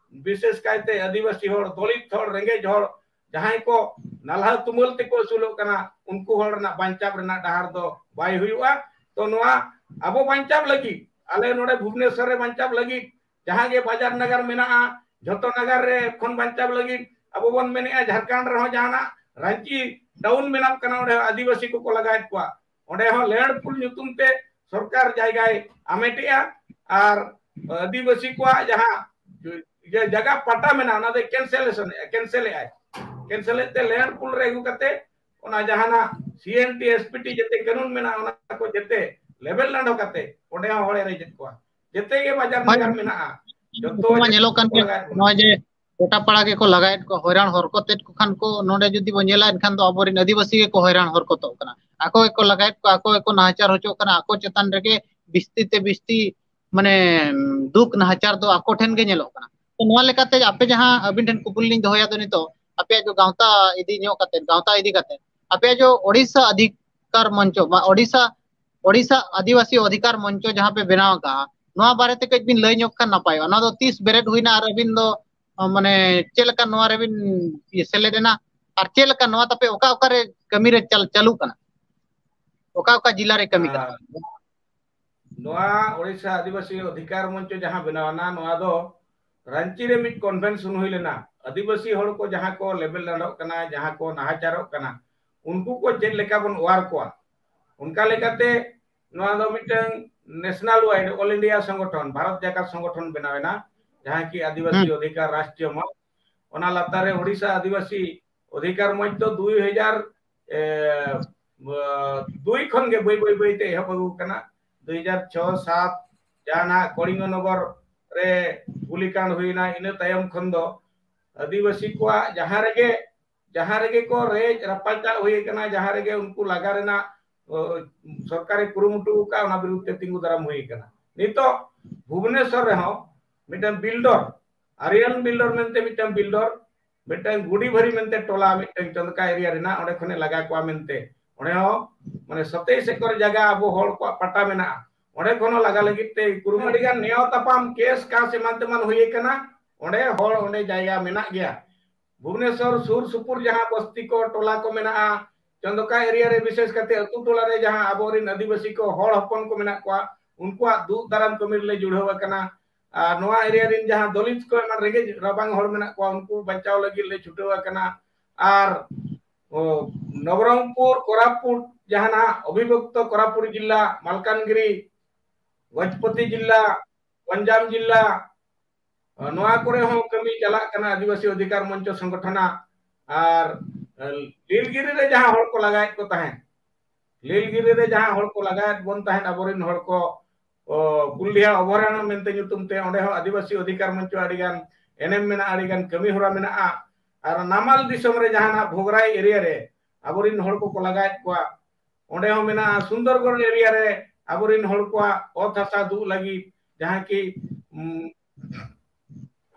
ᱵᱤᱥᱮᱥ ᱠᱟᱭᱛᱮ ᱟᱹᱫᱤᱵᱟᱹᱥᱤ ᱦᱚᱲ, ᱫᱚᱞᱤᱛ ᱦᱚᱲ, ᱨᱮᱸᱜᱮᱡ ᱦᱚᱲ, ᱡᱟᱦᱟᱸᱭ ᱠᱚ ᱱᱟᱞᱦᱟ ᱛᱩᱢᱟᱹᱞ ᱛᱮᱠᱚ ᱟᱹᱥᱩᱞᱚᱜ ᱠᱟᱱᱟ, ᱩᱱᱠᱩ ᱦᱚᱲ ᱨᱮᱱᱟᱜ ᱵᱟᱧᱪᱟᱣ ᱨᱮᱱᱟᱜ ᱰᱟᱦᱟᱨ ᱫᱚ ᱵᱟᱭ ᱦᱩᱭᱩᱜᱼᱟ᱾ ᱛᱚ ᱱᱚᱣᱟ ᱟᱵᱚ ᱵᱟᱧᱪᱟᱣ ᱞᱟᱹᱜᱤᱫ, ᱟᱞᱮ ᱱᱚᱰᱮ ᱵᱷᱩᱵᱽᱱᱮᱥᱚᱨ ᱨᱮ ᱵᱟᱧᱪᱟᱣ ᱞᱟᱹᱜᱤᱫ, ᱡᱟᱦᱟᱸ ᱜᱮ ᱵᱟᱡᱟᱨ ᱱᱟᱜᱟᱨ ᱢᱮᱱᱟᱜᱼᱟ, ᱡᱷᱚᱛᱚ ᱱᱟᱜᱟᱨ ᱨᱮ ᱠᱷᱚᱱ ᱵᱟᱧᱪᱟᱣ ᱞᱟᱹᱜᱤᱫ ᱟᱵᱚ ᱵᱚᱱ ᱢᱮᱱᱮᱜᱼᱟ, ᱡᱷᱟᱲᱠᱷᱚᱸᱰ ᱨᱮᱦᱚᱸ ᱡᱟᱦᱟᱱᱟᱜ ᱨᱟᱺᱪᱤ ᱴᱟᱣᱩᱱ ᱵᱮᱱᱟᱜ ᱠᱟᱱᱟ, ᱚᱸᱰᱮ ᱦᱚᱸ ᱟᱹᱫᱤᱵᱟᱹᱥᱤ ᱠᱚᱠᱚ ᱞᱟᱜᱟᱭᱮᱫ ᱠᱚᱣᱟ, ᱚᱸᱰᱮ ᱦᱚᱸ ᱞᱮᱱᱰ ᱯᱩᱞ ᱧᱩᱛᱩᱢ ᱛᱮ ᱥᱚᱨᱠᱟᱨ ᱡᱟᱭᱜᱟᱭ ᱟᱢᱮᱴᱮᱜᱼᱟ᱾ ᱟᱨ ᱟᱹᱫᱤᱵᱟᱹᱥᱤ ᱠᱚᱣᱟᱜ ᱡᱟᱦᱟᱸ ᱡᱟ-, ᱡᱟᱭᱜᱟ ᱯᱟᱴᱟ ᱢᱮᱱᱟᱜᱼᱟ, ᱚᱱᱟ ᱫᱚᱭ ᱠᱮᱱᱥᱮᱞᱮᱥᱚᱱ ᱮᱫᱼᱟ, ᱠᱮᱱᱥᱮᱞ ᱮᱫᱼᱟᱭ᱾ ᱠᱮᱱᱥᱮᱞ ᱮᱫ ᱛᱮ ᱞᱮᱱᱰ ᱯᱩᱞ ᱨᱮ ᱟᱹᱜᱩ ᱠᱟᱛᱮ ᱚᱱᱟ ᱡᱟᱦᱟᱱᱟᱜ ᱥᱤ N T, S P T ᱡᱮᱛᱮ ᱠᱟᱹᱱᱩᱱ ᱢᱮᱱᱟᱜᱼᱟ, ᱚᱱᱟ ᱠᱚ ᱡᱮᱛᱮ ᱞᱮᱵᱮᱞ ᱞᱟᱸᱰᱚ ᱠᱟᱛᱮ ᱚᱸᱰᱮ ᱦᱚᱸ ᱦᱚᱲᱮ ᱨᱮᱡᱮᱫ ᱠᱚᱣᱟ᱾ ᱡᱮᱛᱮ ᱜᱮ ᱵᱟᱡᱟᱨ ᱦᱳᱭ᱾ ᱱᱟᱜᱟᱨ ᱢᱮᱱᱟᱜᱼᱟ, ᱡᱚᱛᱚ ᱱᱤᱛᱚᱜ ᱢᱟ ᱧᱮᱞᱚᱜ ᱠᱟᱱ ᱠᱚ ᱜᱮᱭᱟ, ᱞᱟᱜᱟᱭᱮᱫ ᱵᱚᱱᱟ᱾ ᱱᱚᱜᱼᱚᱭ ᱡᱮ ᱜᱚᱴᱟ ᱯᱟᱲᱟ ᱜᱮᱠᱚ ᱞᱟᱜᱟᱭᱮᱫ ᱠᱚᱣᱟ, ᱦᱚᱭᱨᱟᱱ ᱦᱚᱨᱠᱚᱛᱮᱫ ᱠᱚ ᱠᱷᱟᱱ ᱠᱚ, ᱱᱚᱰᱮ ᱡᱩᱫᱤ ᱵᱚᱱ ᱧᱮᱞᱟ, ᱮᱱᱠᱷᱟᱱ ᱫᱚ ᱟᱵᱚᱨᱮᱱ ᱟᱹᱫᱤᱵᱟᱹᱥᱤ ᱜᱮᱠᱚ ᱦᱚᱭᱨᱟᱱ ᱦᱚᱨᱠᱚᱛᱚᱜ ᱠᱟᱱᱟ᱾ ᱟᱠᱚ ᱜᱮᱠᱚ ᱞᱟᱜᱟᱭᱮᱫ ᱠᱚᱣᱟ, ᱟᱠᱚ ᱜᱮᱠᱚ ᱱᱟᱦᱟᱪᱟᱨ ᱦᱚᱪᱚᱜ ᱠᱟᱱᱟ, ᱟᱠᱚ ᱪᱮᱛᱟᱱ ᱨᱮᱜᱮ ᱵᱤᱥᱛᱤ ᱛᱮ ᱵᱤᱥᱛᱤ, ᱢᱟᱱᱮ, ᱫᱩᱠ ᱱᱟᱦᱟᱪᱟᱨ ᱫᱚ ᱟᱠᱚ ᱴᱷᱮᱱ ᱜᱮ ᱧᱮᱞᱚᱜ ᱠᱟᱱᱟ᱾ ᱛᱚ ᱱᱚᱣᱟ ᱞᱮᱠᱟᱛᱮ ᱟᱯᱮ ᱡᱟᱦᱟᱸ ᱟᱹᱵᱤᱱ ᱴᱷᱮᱱ ᱠᱩᱠᱞᱤ ᱞᱤᱧ ᱫᱚᱦᱚᱭᱟ ᱫᱚ ᱱᱤᱛᱚᱜ, ᱟᱯᱮᱭᱟᱜ ᱡᱚ ᱜᱟᱶᱛᱟ ᱤᱫᱤ ᱧᱚᱜ ᱠᱟᱛᱮ, ᱜᱟᱶᱛᱟ ᱤᱫᱤ ᱠᱟᱛᱮ, ᱟᱯᱮᱭᱟᱜ ᱡᱚ ᱳᱰᱤᱥᱟ ᱚᱫᱷᱤᱠᱟᱨ ᱢᱚᱧᱪᱚ, ᱢᱟ ᱳᱰᱤᱥᱟ, ᱳᱰᱤᱥᱟ ᱟᱹᱫᱤᱵᱟᱹᱥᱤ ᱚᱫᱷᱤᱠᱟᱨ ᱢᱚᱧᱪᱚ ᱡᱟᱦᱟᱸ ᱯᱮ ᱵᱮᱱᱟᱣ ᱟᱠᱟᱫᱼᱟ, ᱱᱚᱣᱟ ᱵᱟᱨᱮ ᱛᱮ ᱠᱟᱹᱡ ᱵᱤᱱ ᱞᱟᱹᱭ ᱧᱚᱜ ᱠᱷᱟᱱ ᱱᱟᱯᱟᱭᱚᱜᱼᱟ᱾ ᱱᱚᱣᱟ ᱫᱚ ᱛᱤᱥ ᱵᱮᱨᱮᱫ ᱦᱩᱭᱱᱟ ᱟᱨ ᱟᱹᱵᱤᱱ ᱫᱚ, ᱢᱟᱱᱮ, ᱪᱮᱫ ᱞᱮᱠᱟ ᱱᱚᱣᱟ ᱨᱮᱵᱤᱱ ᱤᱭᱟᱹ ᱥᱮᱞᱮᱫ ᱮᱱᱟ ᱟᱨ ᱪᱮᱫ ᱞᱮᱠᱟ ᱱᱚᱣᱟ ᱛᱟᱯᱮ ᱚᱠᱟ ᱚᱠᱟᱨᱮ ᱠᱟᱹᱢᱤ ᱨᱮ ᱪᱟᱞ-, ᱪᱟᱹᱞᱩ ᱠᱟᱱᱟ? ᱚᱠᱟ ᱚᱠᱟ ᱡᱤᱞᱟ ᱨᱮ ᱠᱟᱹᱢᱤ ᱠᱟᱱᱟ? ᱟᱨ ᱱᱚᱣᱟ ᱳᱰᱤᱥᱟ ᱟᱹᱫᱤᱵᱟᱹᱥᱤ ᱚᱫᱷᱤᱠᱟᱨ ᱢᱚᱧᱪᱚ ᱡᱟᱦᱟᱸ ᱵᱮᱱᱟᱣ ᱮᱱᱟ, ᱱᱚᱣᱟ ᱫᱚ ᱨᱟᱺᱪᱤ ᱨᱮ ᱢᱤᱫ ᱠᱚᱱᱵᱷᱮᱱᱥᱚᱱ ᱦᱩᱭ ᱞᱮᱱᱟ᱾ ᱟᱹᱫᱤᱵᱟᱹᱥᱤ ᱦᱚᱲ ᱠᱚ ᱡᱟᱦᱟᱸ ᱠᱚ ᱞᱮᱵᱮᱞ ᱞᱟᱸᱰᱚᱜ ᱠᱟᱱᱟ, ᱡᱟᱦᱟᱸ ᱠᱚ ᱱᱟᱦᱟᱪᱟᱨᱚᱜ ᱠᱟᱱᱟ, ᱩᱱᱠᱩ ᱠᱚ ᱪᱮᱫ ᱞᱮᱠᱟ ᱵᱚᱱ ᱚᱣᱟᱨ ᱠᱚᱣᱟ, ᱚᱱᱠᱟ ᱞᱮᱠᱟᱛᱮ ᱱᱚᱣᱟ ᱫᱚ ᱢᱤᱫᱴᱟᱝ ᱱᱮᱥᱱᱟᱞ ᱣᱟᱭᱤᱰ, ᱚᱞ ᱤᱱᱰᱤᱭᱟ ᱥᱚᱝᱜᱚᱴᱷᱚᱱ, ᱵᱷᱟᱨᱚᱛ ᱡᱟᱠᱟᱛ ᱥᱚᱝᱜᱚᱴᱷᱚᱱ ᱵᱮᱱᱟᱣ ᱮᱱᱟ, ᱡᱟᱦᱟᱸ ᱠᱤ ᱟᱹᱫᱤᱵᱟᱹᱥᱤ ᱦᱩᱸ᱾ ᱚᱫᱷᱤᱠᱟᱨ ᱨᱟᱥᱴᱨᱤᱭᱚ ᱢᱚᱧᱪ᱾ ᱚᱱᱟ ᱞᱟᱛᱟᱨ ᱨᱮ ᱳᱰᱤᱥᱟ ᱟᱹᱫᱤᱵᱟᱹᱥᱤ ᱚᱫᱷᱤᱠᱟᱨ ᱢᱚᱧᱪ ᱫᱚ ᱫᱩᱭ ᱦᱟᱡᱟᱨ, ᱮ, ᱫᱩᱭ ᱠᱷᱚᱱ ᱜᱮ ᱵᱟᱹᱭ ᱵᱟᱹᱭ ᱵᱟᱹᱭ ᱛᱮ ᱮᱦᱚᱵ ᱟᱹᱜᱩ ᱠᱟᱱᱟ᱾ ᱫᱩᱭ ᱦᱟᱡᱟᱨ ᱪᱷᱚ ᱥᱟᱛ ᱡᱟᱦᱟᱸ ᱱᱟᱜ ᱠᱚᱞᱤᱝᱜᱚ ᱱᱚᱜᱚᱨ ᱨᱮ ᱜᱩᱞᱤ ᱠᱟᱸᱰ ᱦᱩᱭᱱᱟ, ᱤᱱᱟᱹ ᱛᱟᱭᱚᱢ ᱠᱷᱚᱱ ᱫᱚ ᱟᱹᱫᱤᱵᱟᱹᱥᱤ ᱠᱚᱣᱟᱜ ᱡᱟᱦᱟᱸ ᱨᱮᱜᱮ, ᱡᱟᱦᱟᱸ ᱨᱮᱜᱮ ᱠᱚ ᱨᱮᱡ ᱨᱟᱯᱟᱪᱟᱜ ᱦᱩᱭ ᱟᱠᱟᱱᱟ, ᱡᱟᱦᱟᱸ ᱨᱮᱜᱮ ᱩᱱᱠᱩ ᱞᱟᱜᱟ ᱨᱮᱱᱟᱜ, ᱚ, ᱥᱚᱨᱠᱟᱨᱮ ᱠᱩᱨᱩᱢᱩᱴᱩ ᱟᱠᱟᱫ, ᱚᱱᱟ ᱵᱤᱨᱩᱫᱷ ᱛᱮ ᱛᱤᱸᱜᱩ ᱫᱟᱨᱟᱢ ᱦᱩᱭ ᱟᱠᱟᱱᱟ᱾ ᱱᱤᱛᱚᱜ ᱵᱷᱩᱵᱽᱱᱮᱥᱚᱨ ᱨᱮᱦᱚᱸ ᱢᱤᱫᱴᱟᱝ ᱵᱤᱞᱰᱚᱨ, ᱟᱨᱭᱟᱱ ᱵᱤᱞᱰᱚᱨ ᱢᱮᱱᱛᱮ ᱢᱤᱫᱴᱟᱝ ᱵᱤᱞᱰᱚᱨ, ᱢᱤᱫᱴᱟᱝ ᱜᱩᱰᱤᱵᱷᱟᱨᱤ ᱢᱮᱱᱛᱮ ᱴᱚᱞᱟ, ᱢᱤᱫᱴᱟᱝ ᱪᱚᱸᱫᱽᱠᱟ ᱮᱨᱤᱭᱟ ᱨᱮᱱᱟᱜ, ᱚᱸᱰᱮ ᱠᱷᱚᱱᱮ ᱞᱟᱜᱟ ᱠᱚᱣᱟ ᱢᱮᱱᱛᱮ᱾ ᱚᱸᱰᱮ ᱦᱚᱸ ᱢᱟᱱᱮ ᱥᱟᱛᱟᱭᱤᱥ ᱮᱠᱚᱨ ᱡᱟᱭᱜᱟ ᱟᱵᱚ ᱦᱚᱲ ᱠᱚᱣᱟᱜ ᱯᱟᱴᱟ ᱢᱮᱱᱟᱜᱼᱟ, ᱚᱸᱰᱮ ᱠᱷᱚᱱ ᱦᱚᱸ ᱞᱟᱜᱟ ᱞᱟᱹᱜᱤᱫ ᱛᱮ ᱠᱩᱨᱩᱢᱩᱴᱩ᱾ ᱟᱹᱰᱤ ᱜᱟᱱ ᱱᱮᱭᱟᱣ ᱛᱟᱯᱟᱢ ᱠᱮᱥ ᱠᱟᱥ ᱮᱢᱟᱱ ᱛᱮᱢᱟᱱ ᱦᱩᱭ ᱟᱠᱟᱱᱟ, ᱚᱸᱰᱮ ᱦᱚᱲ ᱚᱸᱰᱮ ᱡᱟᱭᱜᱟ ᱢᱮᱱᱟᱜ ᱜᱮᱭᱟ᱾ ᱵᱷᱩᱵᱽᱱᱮᱥᱚᱨ ᱥᱩᱨ ᱥᱩᱯᱩᱨ ᱡᱟᱦᱟᱸ ᱵᱚᱥᱛᱤ ᱠᱚ, ᱴᱚᱞᱟ ᱠᱚ ᱢᱮᱱᱟᱜᱼᱟ, ᱪᱚᱸᱫᱽᱠᱟ ᱮᱨᱤᱭᱟ ᱨᱮ, ᱵᱤᱥᱮᱥ ᱠᱟᱛᱮ ᱟᱹᱛᱩ ᱴᱚᱞᱟ ᱨᱮ ᱡᱟᱦᱟᱸ ᱟᱵᱚᱨᱮᱱ ᱟᱹᱫᱤᱵᱟᱹᱥᱤ ᱠᱚ, ᱦᱚᱲ ᱦᱚᱯᱚᱱ ᱠᱚ ᱢᱮᱱᱟᱜ ᱠᱚᱣᱟ, ᱩᱱᱠᱩᱣᱟᱜ ᱫᱩᱜ ᱫᱟᱨᱟᱢ ᱠᱟᱹᱢᱤ ᱨᱮᱞᱮ ᱡᱩᱲᱟᱹᱣ ᱟᱠᱟᱱᱟ᱾ ᱟᱨ ᱱᱚᱣᱟ ᱮᱨᱤᱭᱟ ᱨᱮᱱ ᱡᱟᱦᱟᱸ ᱫᱚᱞᱤᱛ ᱠᱚ, ᱮᱢᱟᱱ ᱨᱮᱸᱜᱮᱡ ᱨᱟᱵᱟᱝ ᱦᱚᱲ ᱢᱮᱱᱟᱜ ᱠᱚᱣᱟ, ᱩᱱᱠᱩ ᱵᱟᱧᱪᱟᱣ ᱞᱟᱹᱜᱤᱫ ᱞᱮ ᱪᱷᱩᱴᱟᱹᱣ ᱟᱠᱟᱱᱟ᱾ ᱟᱨ, ᱚ, ᱱᱚᱵᱚᱨᱚᱝᱯᱩᱨ, ᱠᱚᱨᱟᱯᱩᱴ, ᱡᱟᱦᱟᱱᱟᱜ ᱚᱵᱷᱤᱵᱷᱚᱠᱛᱚ ᱠᱚᱨᱟᱯᱩᱴ ᱡᱤᱞᱟ, ᱢᱟᱞᱠᱟᱱᱜᱤᱨᱤ, ᱜᱚᱡᱯᱚᱛᱤ ᱡᱤᱞᱟ, ᱜᱚᱧᱡᱟᱢ ᱡᱤᱞᱟ, ᱱᱚᱣᱟ ᱠᱚᱨᱮ ᱦᱚᱸ ᱠᱟᱹᱢᱤ ᱪᱟᱞᱟᱜ ᱠᱟᱱᱟ ᱟᱹᱫᱤᱵᱟᱹᱥᱤ ᱚᱫᱷᱤᱠᱟᱨ ᱢᱚᱧᱪᱚ ᱥᱚᱝᱜᱚᱴᱷᱚᱱᱟᱜ᱾ ᱟᱨ, ᱮ, ᱞᱤᱞᱜᱤᱨᱤ ᱨᱮ ᱡᱟᱦᱟᱸ ᱦᱚᱲ ᱠᱚ ᱞᱟᱜᱟᱭᱮᱫ ᱠᱚ ᱛᱟᱦᱮᱸᱫ, ᱞᱤᱞᱜᱤᱨᱤ ᱨᱮ ᱡᱟᱦᱟᱸ ᱦᱚᱲ ᱠᱚ ᱞᱟᱜᱟᱭᱮᱫ ᱵᱚᱱ ᱛᱟᱦᱮᱸᱫ, ᱟᱵᱚᱨᱮᱱ ᱦᱚᱲ ᱠᱚ, ᱚ, ᱠᱩᱞᱰᱤᱦᱟ ᱚᱵᱷᱚᱭᱟᱨᱚᱱᱱᱚ ᱢᱮᱱᱛᱮ ᱧᱩᱛᱩᱢ ᱛᱮ, ᱚᱸᱰᱮ ᱦᱚᱸ ᱟᱹᱫᱤᱵᱟᱹᱥᱤ ᱚᱫᱷᱤᱠᱟᱨ ᱢᱚᱧᱪᱚ ᱟᱹᱰᱤᱜᱟᱱ ᱮᱱᱮᱢ ᱢᱮᱱᱟᱜᱼᱟ, ᱟᱹᱰᱤᱜᱟᱱ ᱠᱟᱹᱢᱤ ᱦᱚᱨᱟ ᱢᱮᱱᱟᱜᱼᱟ᱾ ᱟᱨ ᱱᱟᱢᱟᱞ ᱫᱤᱥᱚᱢ ᱨᱮ ᱡᱟᱦᱟᱱᱟᱜ ᱵᱷᱚᱜᱽᱨᱟᱭ ᱮᱨᱤᱭᱟ ᱨᱮ ᱟᱵᱚᱨᱮᱱ ᱦᱚᱲ ᱠᱚᱠᱚ ᱞᱟᱜᱟᱭᱮᱫ ᱠᱚᱣᱟ, ᱚᱸᱰᱮ ᱦᱚᱸ ᱢᱮᱱᱟᱜᱼᱟ᱾ ᱥᱩᱱᱫᱚᱨᱜᱚᱲ ᱮᱨᱤᱭᱟ ᱨᱮ ᱟᱵᱚᱨᱮᱱ ᱦᱚᱲ ᱠᱚᱣᱟᱜ ᱚᱛ ᱦᱟᱥᱟ ᱫᱩᱜ ᱞᱟᱹᱜᱤᱫ, ᱡᱟᱦᱟᱸ ᱠᱤ, ᱩᱢ,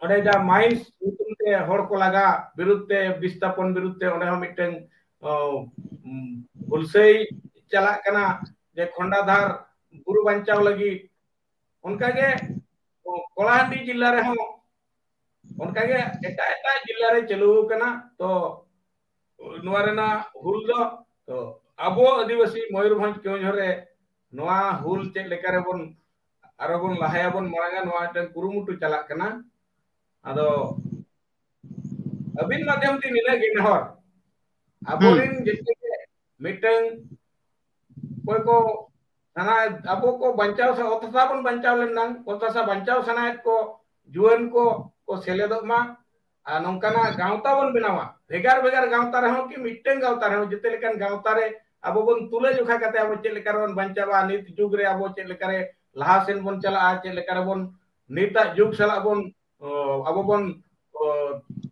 ᱚᱸᱰᱮ ᱡᱟᱦᱟᱸ ᱢᱟᱭᱤᱱᱥ ᱧᱩᱛᱩᱢ ᱛᱮ ᱦᱚᱲ ᱠᱚ ᱞᱟᱜᱟ ᱵᱤᱨᱩᱫᱷ ᱛᱮ, ᱵᱤᱥᱛᱷᱟᱯᱚᱱ ᱵᱤᱨᱩᱫᱷ ᱛᱮ, ᱚᱸᱰᱮ ᱦᱚᱸ ᱢᱤᱫᱴᱟᱝ, ᱚ, ᱩᱢ, ᱦᱩᱞᱥᱟᱹᱭ ᱪᱟᱞᱟᱜ ᱠᱟᱱᱟ, ᱡᱮ ᱠᱷᱚᱱᱰᱟᱫᱷᱟᱨ ᱵᱩᱨᱩ ᱵᱟᱧᱪᱟᱣ ᱞᱟᱹᱜᱤᱫ᱾ ᱚᱱᱠᱟᱜᱮ, ᱚ, ᱠᱚᱞᱟᱦᱟᱱᱰᱤ ᱡᱤᱞᱟ ᱨᱮᱦᱚᱸ ᱚᱱᱠᱟᱜᱮ ᱮᱴᱟᱜ ᱮᱴᱟᱜ ᱡᱤᱞᱟ ᱨᱮ ᱪᱟᱹᱞᱩ ᱟᱠᱟᱱᱟ᱾ ᱛᱚ ᱱᱚᱣᱟ ᱨᱮᱱᱟᱜ ᱦᱩᱞ ᱫᱚ, ᱛᱚ ᱟᱵᱚ ᱟᱹᱫᱤᱵᱟᱹᱥᱤ ᱢᱚᱭᱩᱨᱵᱷᱚᱸᱡᱽ ᱠᱮᱣᱚᱱᱡᱷᱚᱨ ᱨᱮ ᱱᱚᱣᱟ ᱦᱩᱞ ᱪᱮᱫ ᱞᱮᱠᱟ ᱨᱮᱵᱚᱱ ᱟᱨᱚ ᱵᱚᱱ ᱞᱟᱦᱟᱭᱟᱵᱚᱱ, ᱢᱟᱲᱟᱝᱟ, ᱱᱚᱣᱟ ᱢᱤᱫᱴᱟᱝ ᱠᱩᱨᱩᱢᱩᱴᱩ ᱪᱟᱞᱟᱜ ᱠᱟᱱᱟ᱾ ᱟᱫᱚ ᱟᱹᱵᱤᱱ ᱢᱟᱫᱽᱫᱷᱚᱢ ᱛᱮ ᱱᱤᱱᱟᱹᱜ ᱜᱮ ᱱᱮᱦᱚᱨ, ᱟᱵᱚᱨᱮᱱ ᱡᱮᱛᱮ ᱜᱮ ᱢᱤᱫᱴᱟᱝ ᱚᱠᱚᱭ ᱠᱚ ᱥᱟᱱᱟ, ᱟᱵᱚ ᱠᱚ ᱵᱟᱧᱪᱟᱣ ᱥᱟ-, ᱚᱛ ᱦᱟᱥᱟ ᱵᱚᱱ ᱵᱟᱧᱪᱟᱣ ᱞᱮᱱᱟ, ᱚᱛ ᱦᱟᱥᱟ ᱵᱟᱧᱪᱟᱣ ᱥᱟᱱᱟᱭᱮᱫ ᱠᱚ ᱡᱩᱣᱟᱹᱱ ᱠᱚ ᱠᱚ ᱥᱮᱞᱮᱫᱚᱜ ᱢᱟ᱾ ᱟᱨ ᱱᱚᱝᱠᱟᱱᱟᱜ ᱜᱟᱶᱛᱟ ᱵᱚᱱ ᱵᱮᱱᱟᱣᱟ, ᱵᱷᱮᱜᱟᱨ ᱵᱷᱮᱜᱟᱨ ᱜᱟᱶᱛᱟ ᱨᱮᱦᱚᱸ ᱠᱤ ᱢᱤᱫᱴᱟᱝ ᱜᱟᱶᱛᱟ ᱨᱮᱦᱚᱸ, ᱡᱮᱛᱮ ᱞᱮᱠᱟᱱ ᱜᱟᱶᱛᱟ ᱨᱮ ᱟᱵᱚ ᱵᱚᱱ ᱛᱩᱞᱟᱹ ᱡᱚᱠᱷᱟ ᱠᱟᱛᱮ ᱟᱵᱚ ᱪᱮᱫ ᱞᱮᱠᱟ ᱨᱮᱵᱚᱱ ᱵᱟᱧᱪᱟᱣᱟ, ᱱᱤᱛ ᱡᱩᱜᱽ ᱨᱮ ᱟᱵᱚ ᱪᱮᱫ ᱞᱮᱠᱟ ᱨᱮ ᱞᱟᱦᱟ ᱥᱮᱱ ᱵᱚᱱ ᱪᱟᱞᱟᱜᱼᱟ, ᱪᱮᱫ ᱞᱮᱠᱟ ᱨᱮᱵᱚᱱ ᱱᱤᱛᱟᱜ ᱡᱩᱜᱽ ᱥᱟᱞᱟᱜ ᱵᱚᱱ, ᱚ, ᱟᱵᱚ ᱵᱚᱱ, ᱚ,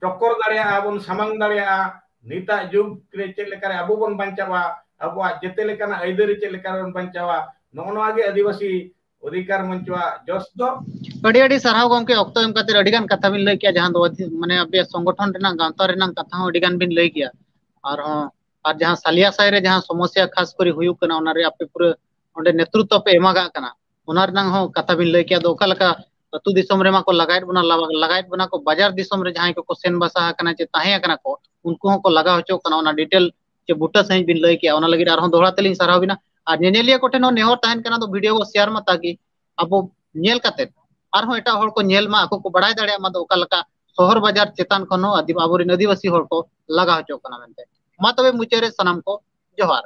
ᱴᱚᱠᱚᱨ ᱫᱟᱲᱮᱭᱟᱜᱼᱟ, ᱵᱚᱱ ᱥᱟᱢᱟᱝ ᱫᱟᱲᱮᱭᱟᱜᱼᱟ᱾ ᱱᱤᱛᱟᱜ ᱡᱩᱜᱽ ᱨᱮ ᱪᱮᱫ ᱞᱮᱠᱟᱨᱮ ᱟᱵᱚ ᱵᱚᱱ ᱵᱟᱧᱪᱟᱣᱟ, ᱟᱵᱚᱣᱟᱜ ᱡᱮᱛᱮ ᱞᱮᱠᱟᱱᱟᱜ ᱟᱹᱭᱫᱟᱹᱨᱤ ᱪᱮᱫ ᱞᱮᱠᱟᱨᱮ ᱵᱚᱱ ᱵᱟᱧᱪᱟᱣᱟ, ᱱᱚᱜᱼᱚ ᱱᱚᱣᱟ ᱜᱮ ᱟᱹᱫᱤᱵᱟᱹᱥᱤ ᱚᱫᱷᱤᱠᱟᱨ ᱢᱚᱧᱪᱚᱣᱟᱜ ᱡᱚᱥ ᱫᱚ᱾ ᱟᱹᱰᱤ ᱟᱹᱰᱤ ᱥᱟᱨᱦᱟᱣ ᱜᱚᱢᱠᱮ, ᱚᱠᱛᱚ ᱮᱢ ᱠᱟᱛᱮ ᱟᱹᱰᱤ ᱜᱟᱱ ᱠᱟᱛᱷᱟ ᱵᱤᱱ ᱞᱟᱹᱭ ᱠᱮᱜᱼᱟ, ᱡᱟᱦᱟᱸ ᱫᱚ ᱟᱹᱫᱤ-, ᱢᱟᱱᱮ ᱟᱯᱮᱭᱟᱜ ᱥᱚᱝᱜᱚᱴᱷᱚᱱ ᱨᱮᱱᱟᱜ, ᱜᱟᱶᱛᱟ ᱨᱮᱱᱟᱜ ᱠᱟᱛᱷᱟ ᱦᱚᱸ ᱟᱹᱰᱤ ᱜᱟᱱ ᱵᱤᱱ ᱞᱟᱹᱭ ᱠᱮᱜᱼᱟ᱾ ᱟᱨᱦᱚᱸ ᱟᱨ ᱡᱟᱦᱟᱸ ᱥᱟᱞᱤᱭᱟ ᱥᱟᱭ ᱨᱮ ᱡᱟᱦᱟᱸ ᱥᱚᱢᱚᱥᱥᱟ ᱠᱷᱟᱥ ᱠᱚᱨᱮ ᱦᱩᱭᱩᱜ ᱠᱟᱱᱟ, ᱚᱱᱟ ᱨᱮ ᱟᱯᱮ ᱯᱩᱨᱟᱹ ᱚᱸᱰᱮ ᱱᱮᱛᱨᱩᱛᱛᱚ ᱯᱮ ᱮᱢᱟᱜᱟᱜ ᱠᱟᱱᱟ, ᱚᱱᱟ ᱨᱮᱱᱟᱜ ᱦᱚᱸ ᱠᱟᱛᱷᱟ ᱵᱤᱱ ᱞᱟᱹᱭ ᱠᱮᱜᱼᱟ᱾ ᱟᱫᱚ ᱚᱠᱟ ᱞᱮᱠᱟ ᱟᱹᱛᱩ ᱫᱤᱥᱚᱢ ᱨᱮᱢᱟ ᱠᱚ ᱞᱟᱜᱟᱭᱮᱫ ᱵᱚᱱᱟ, ᱞᱟᱜᱟ-, ᱞᱟᱜᱟᱭᱮᱫ ᱵᱚᱱᱟ ᱠᱚ, ᱵᱟᱡᱟᱨ ᱫᱤᱥᱚᱢ ᱨᱮ ᱡᱟᱦᱟᱸᱭ ᱠᱚᱠᱚ ᱥᱮᱱ ᱵᱟᱥᱟ ᱟᱠᱟᱱᱟ ᱪᱮ ᱛᱟᱦᱮᱸ ᱟᱠᱟᱱᱟ ᱠᱚ, ᱩᱱᱠᱩ ᱦᱚᱸᱠᱚ ᱞᱟᱜᱟ ᱦᱚᱪᱚᱜ ᱠᱟᱱᱟ᱾ ᱚᱱᱟ detail ᱪᱮ ᱵᱩᱴᱟᱹ ᱥᱟᱺᱦᱤᱡ ᱵᱤᱱ ᱞᱟᱹᱭ ᱠᱮᱜᱼᱟ, ᱚᱱᱟ ᱞᱟᱹᱜᱤᱫ ᱟᱨᱦᱚᱸ ᱫᱚᱦᱲᱟ ᱛᱮᱞᱤᱧ ᱥᱟᱨᱦᱟᱣ ᱵᱤᱱᱟ᱾ ᱟᱨ ᱧᱮᱧᱮᱞᱤᱭᱟᱹ ᱠᱚᱴᱷᱮᱱ ᱦᱚᱸ ᱱᱮᱦᱚᱨ ᱛᱟᱦᱮᱱ ᱠᱟᱱᱟ, ᱫᱚ video ᱵᱚ share ᱢᱟ, ᱛᱟᱠᱤ ᱟᱵᱚ ᱧᱮᱞ ᱠᱟᱛᱮ ᱟᱨᱦᱚᱸ ᱮᱴᱟᱜ ᱦᱚᱲ ᱠᱚ ᱧᱮᱞ ᱢᱟ, ᱟᱠᱚ ᱠᱚ ᱵᱟᱲᱟᱭ ᱫᱟᱲᱮᱭᱟᱜ ᱢᱟ, ᱫᱚ ᱚᱠᱟ ᱞᱮᱠᱟ ᱥᱚᱦᱚᱨ ᱵᱟᱡᱟᱨ ᱪᱮᱛᱟᱱ ᱠᱷᱚᱱ ᱦᱚᱸ ᱟᱹᱫᱤ-, ᱟᱵᱚᱨᱮᱱ ᱟᱹᱫᱤᱵᱟᱹᱥᱤ ᱦᱚᱲ ᱠᱚ ᱞᱟᱜᱟ ᱦᱚᱪᱚᱜ ᱠᱟᱱᱟ ᱢᱮᱱᱛᱮ᱾ ᱢᱟ ᱛᱚᱵᱮ ᱢᱩᱪᱟᱹᱫ ᱨᱮ ᱥᱟᱱᱟᱢ ᱠᱚ ᱡᱚᱦᱟᱨ᱾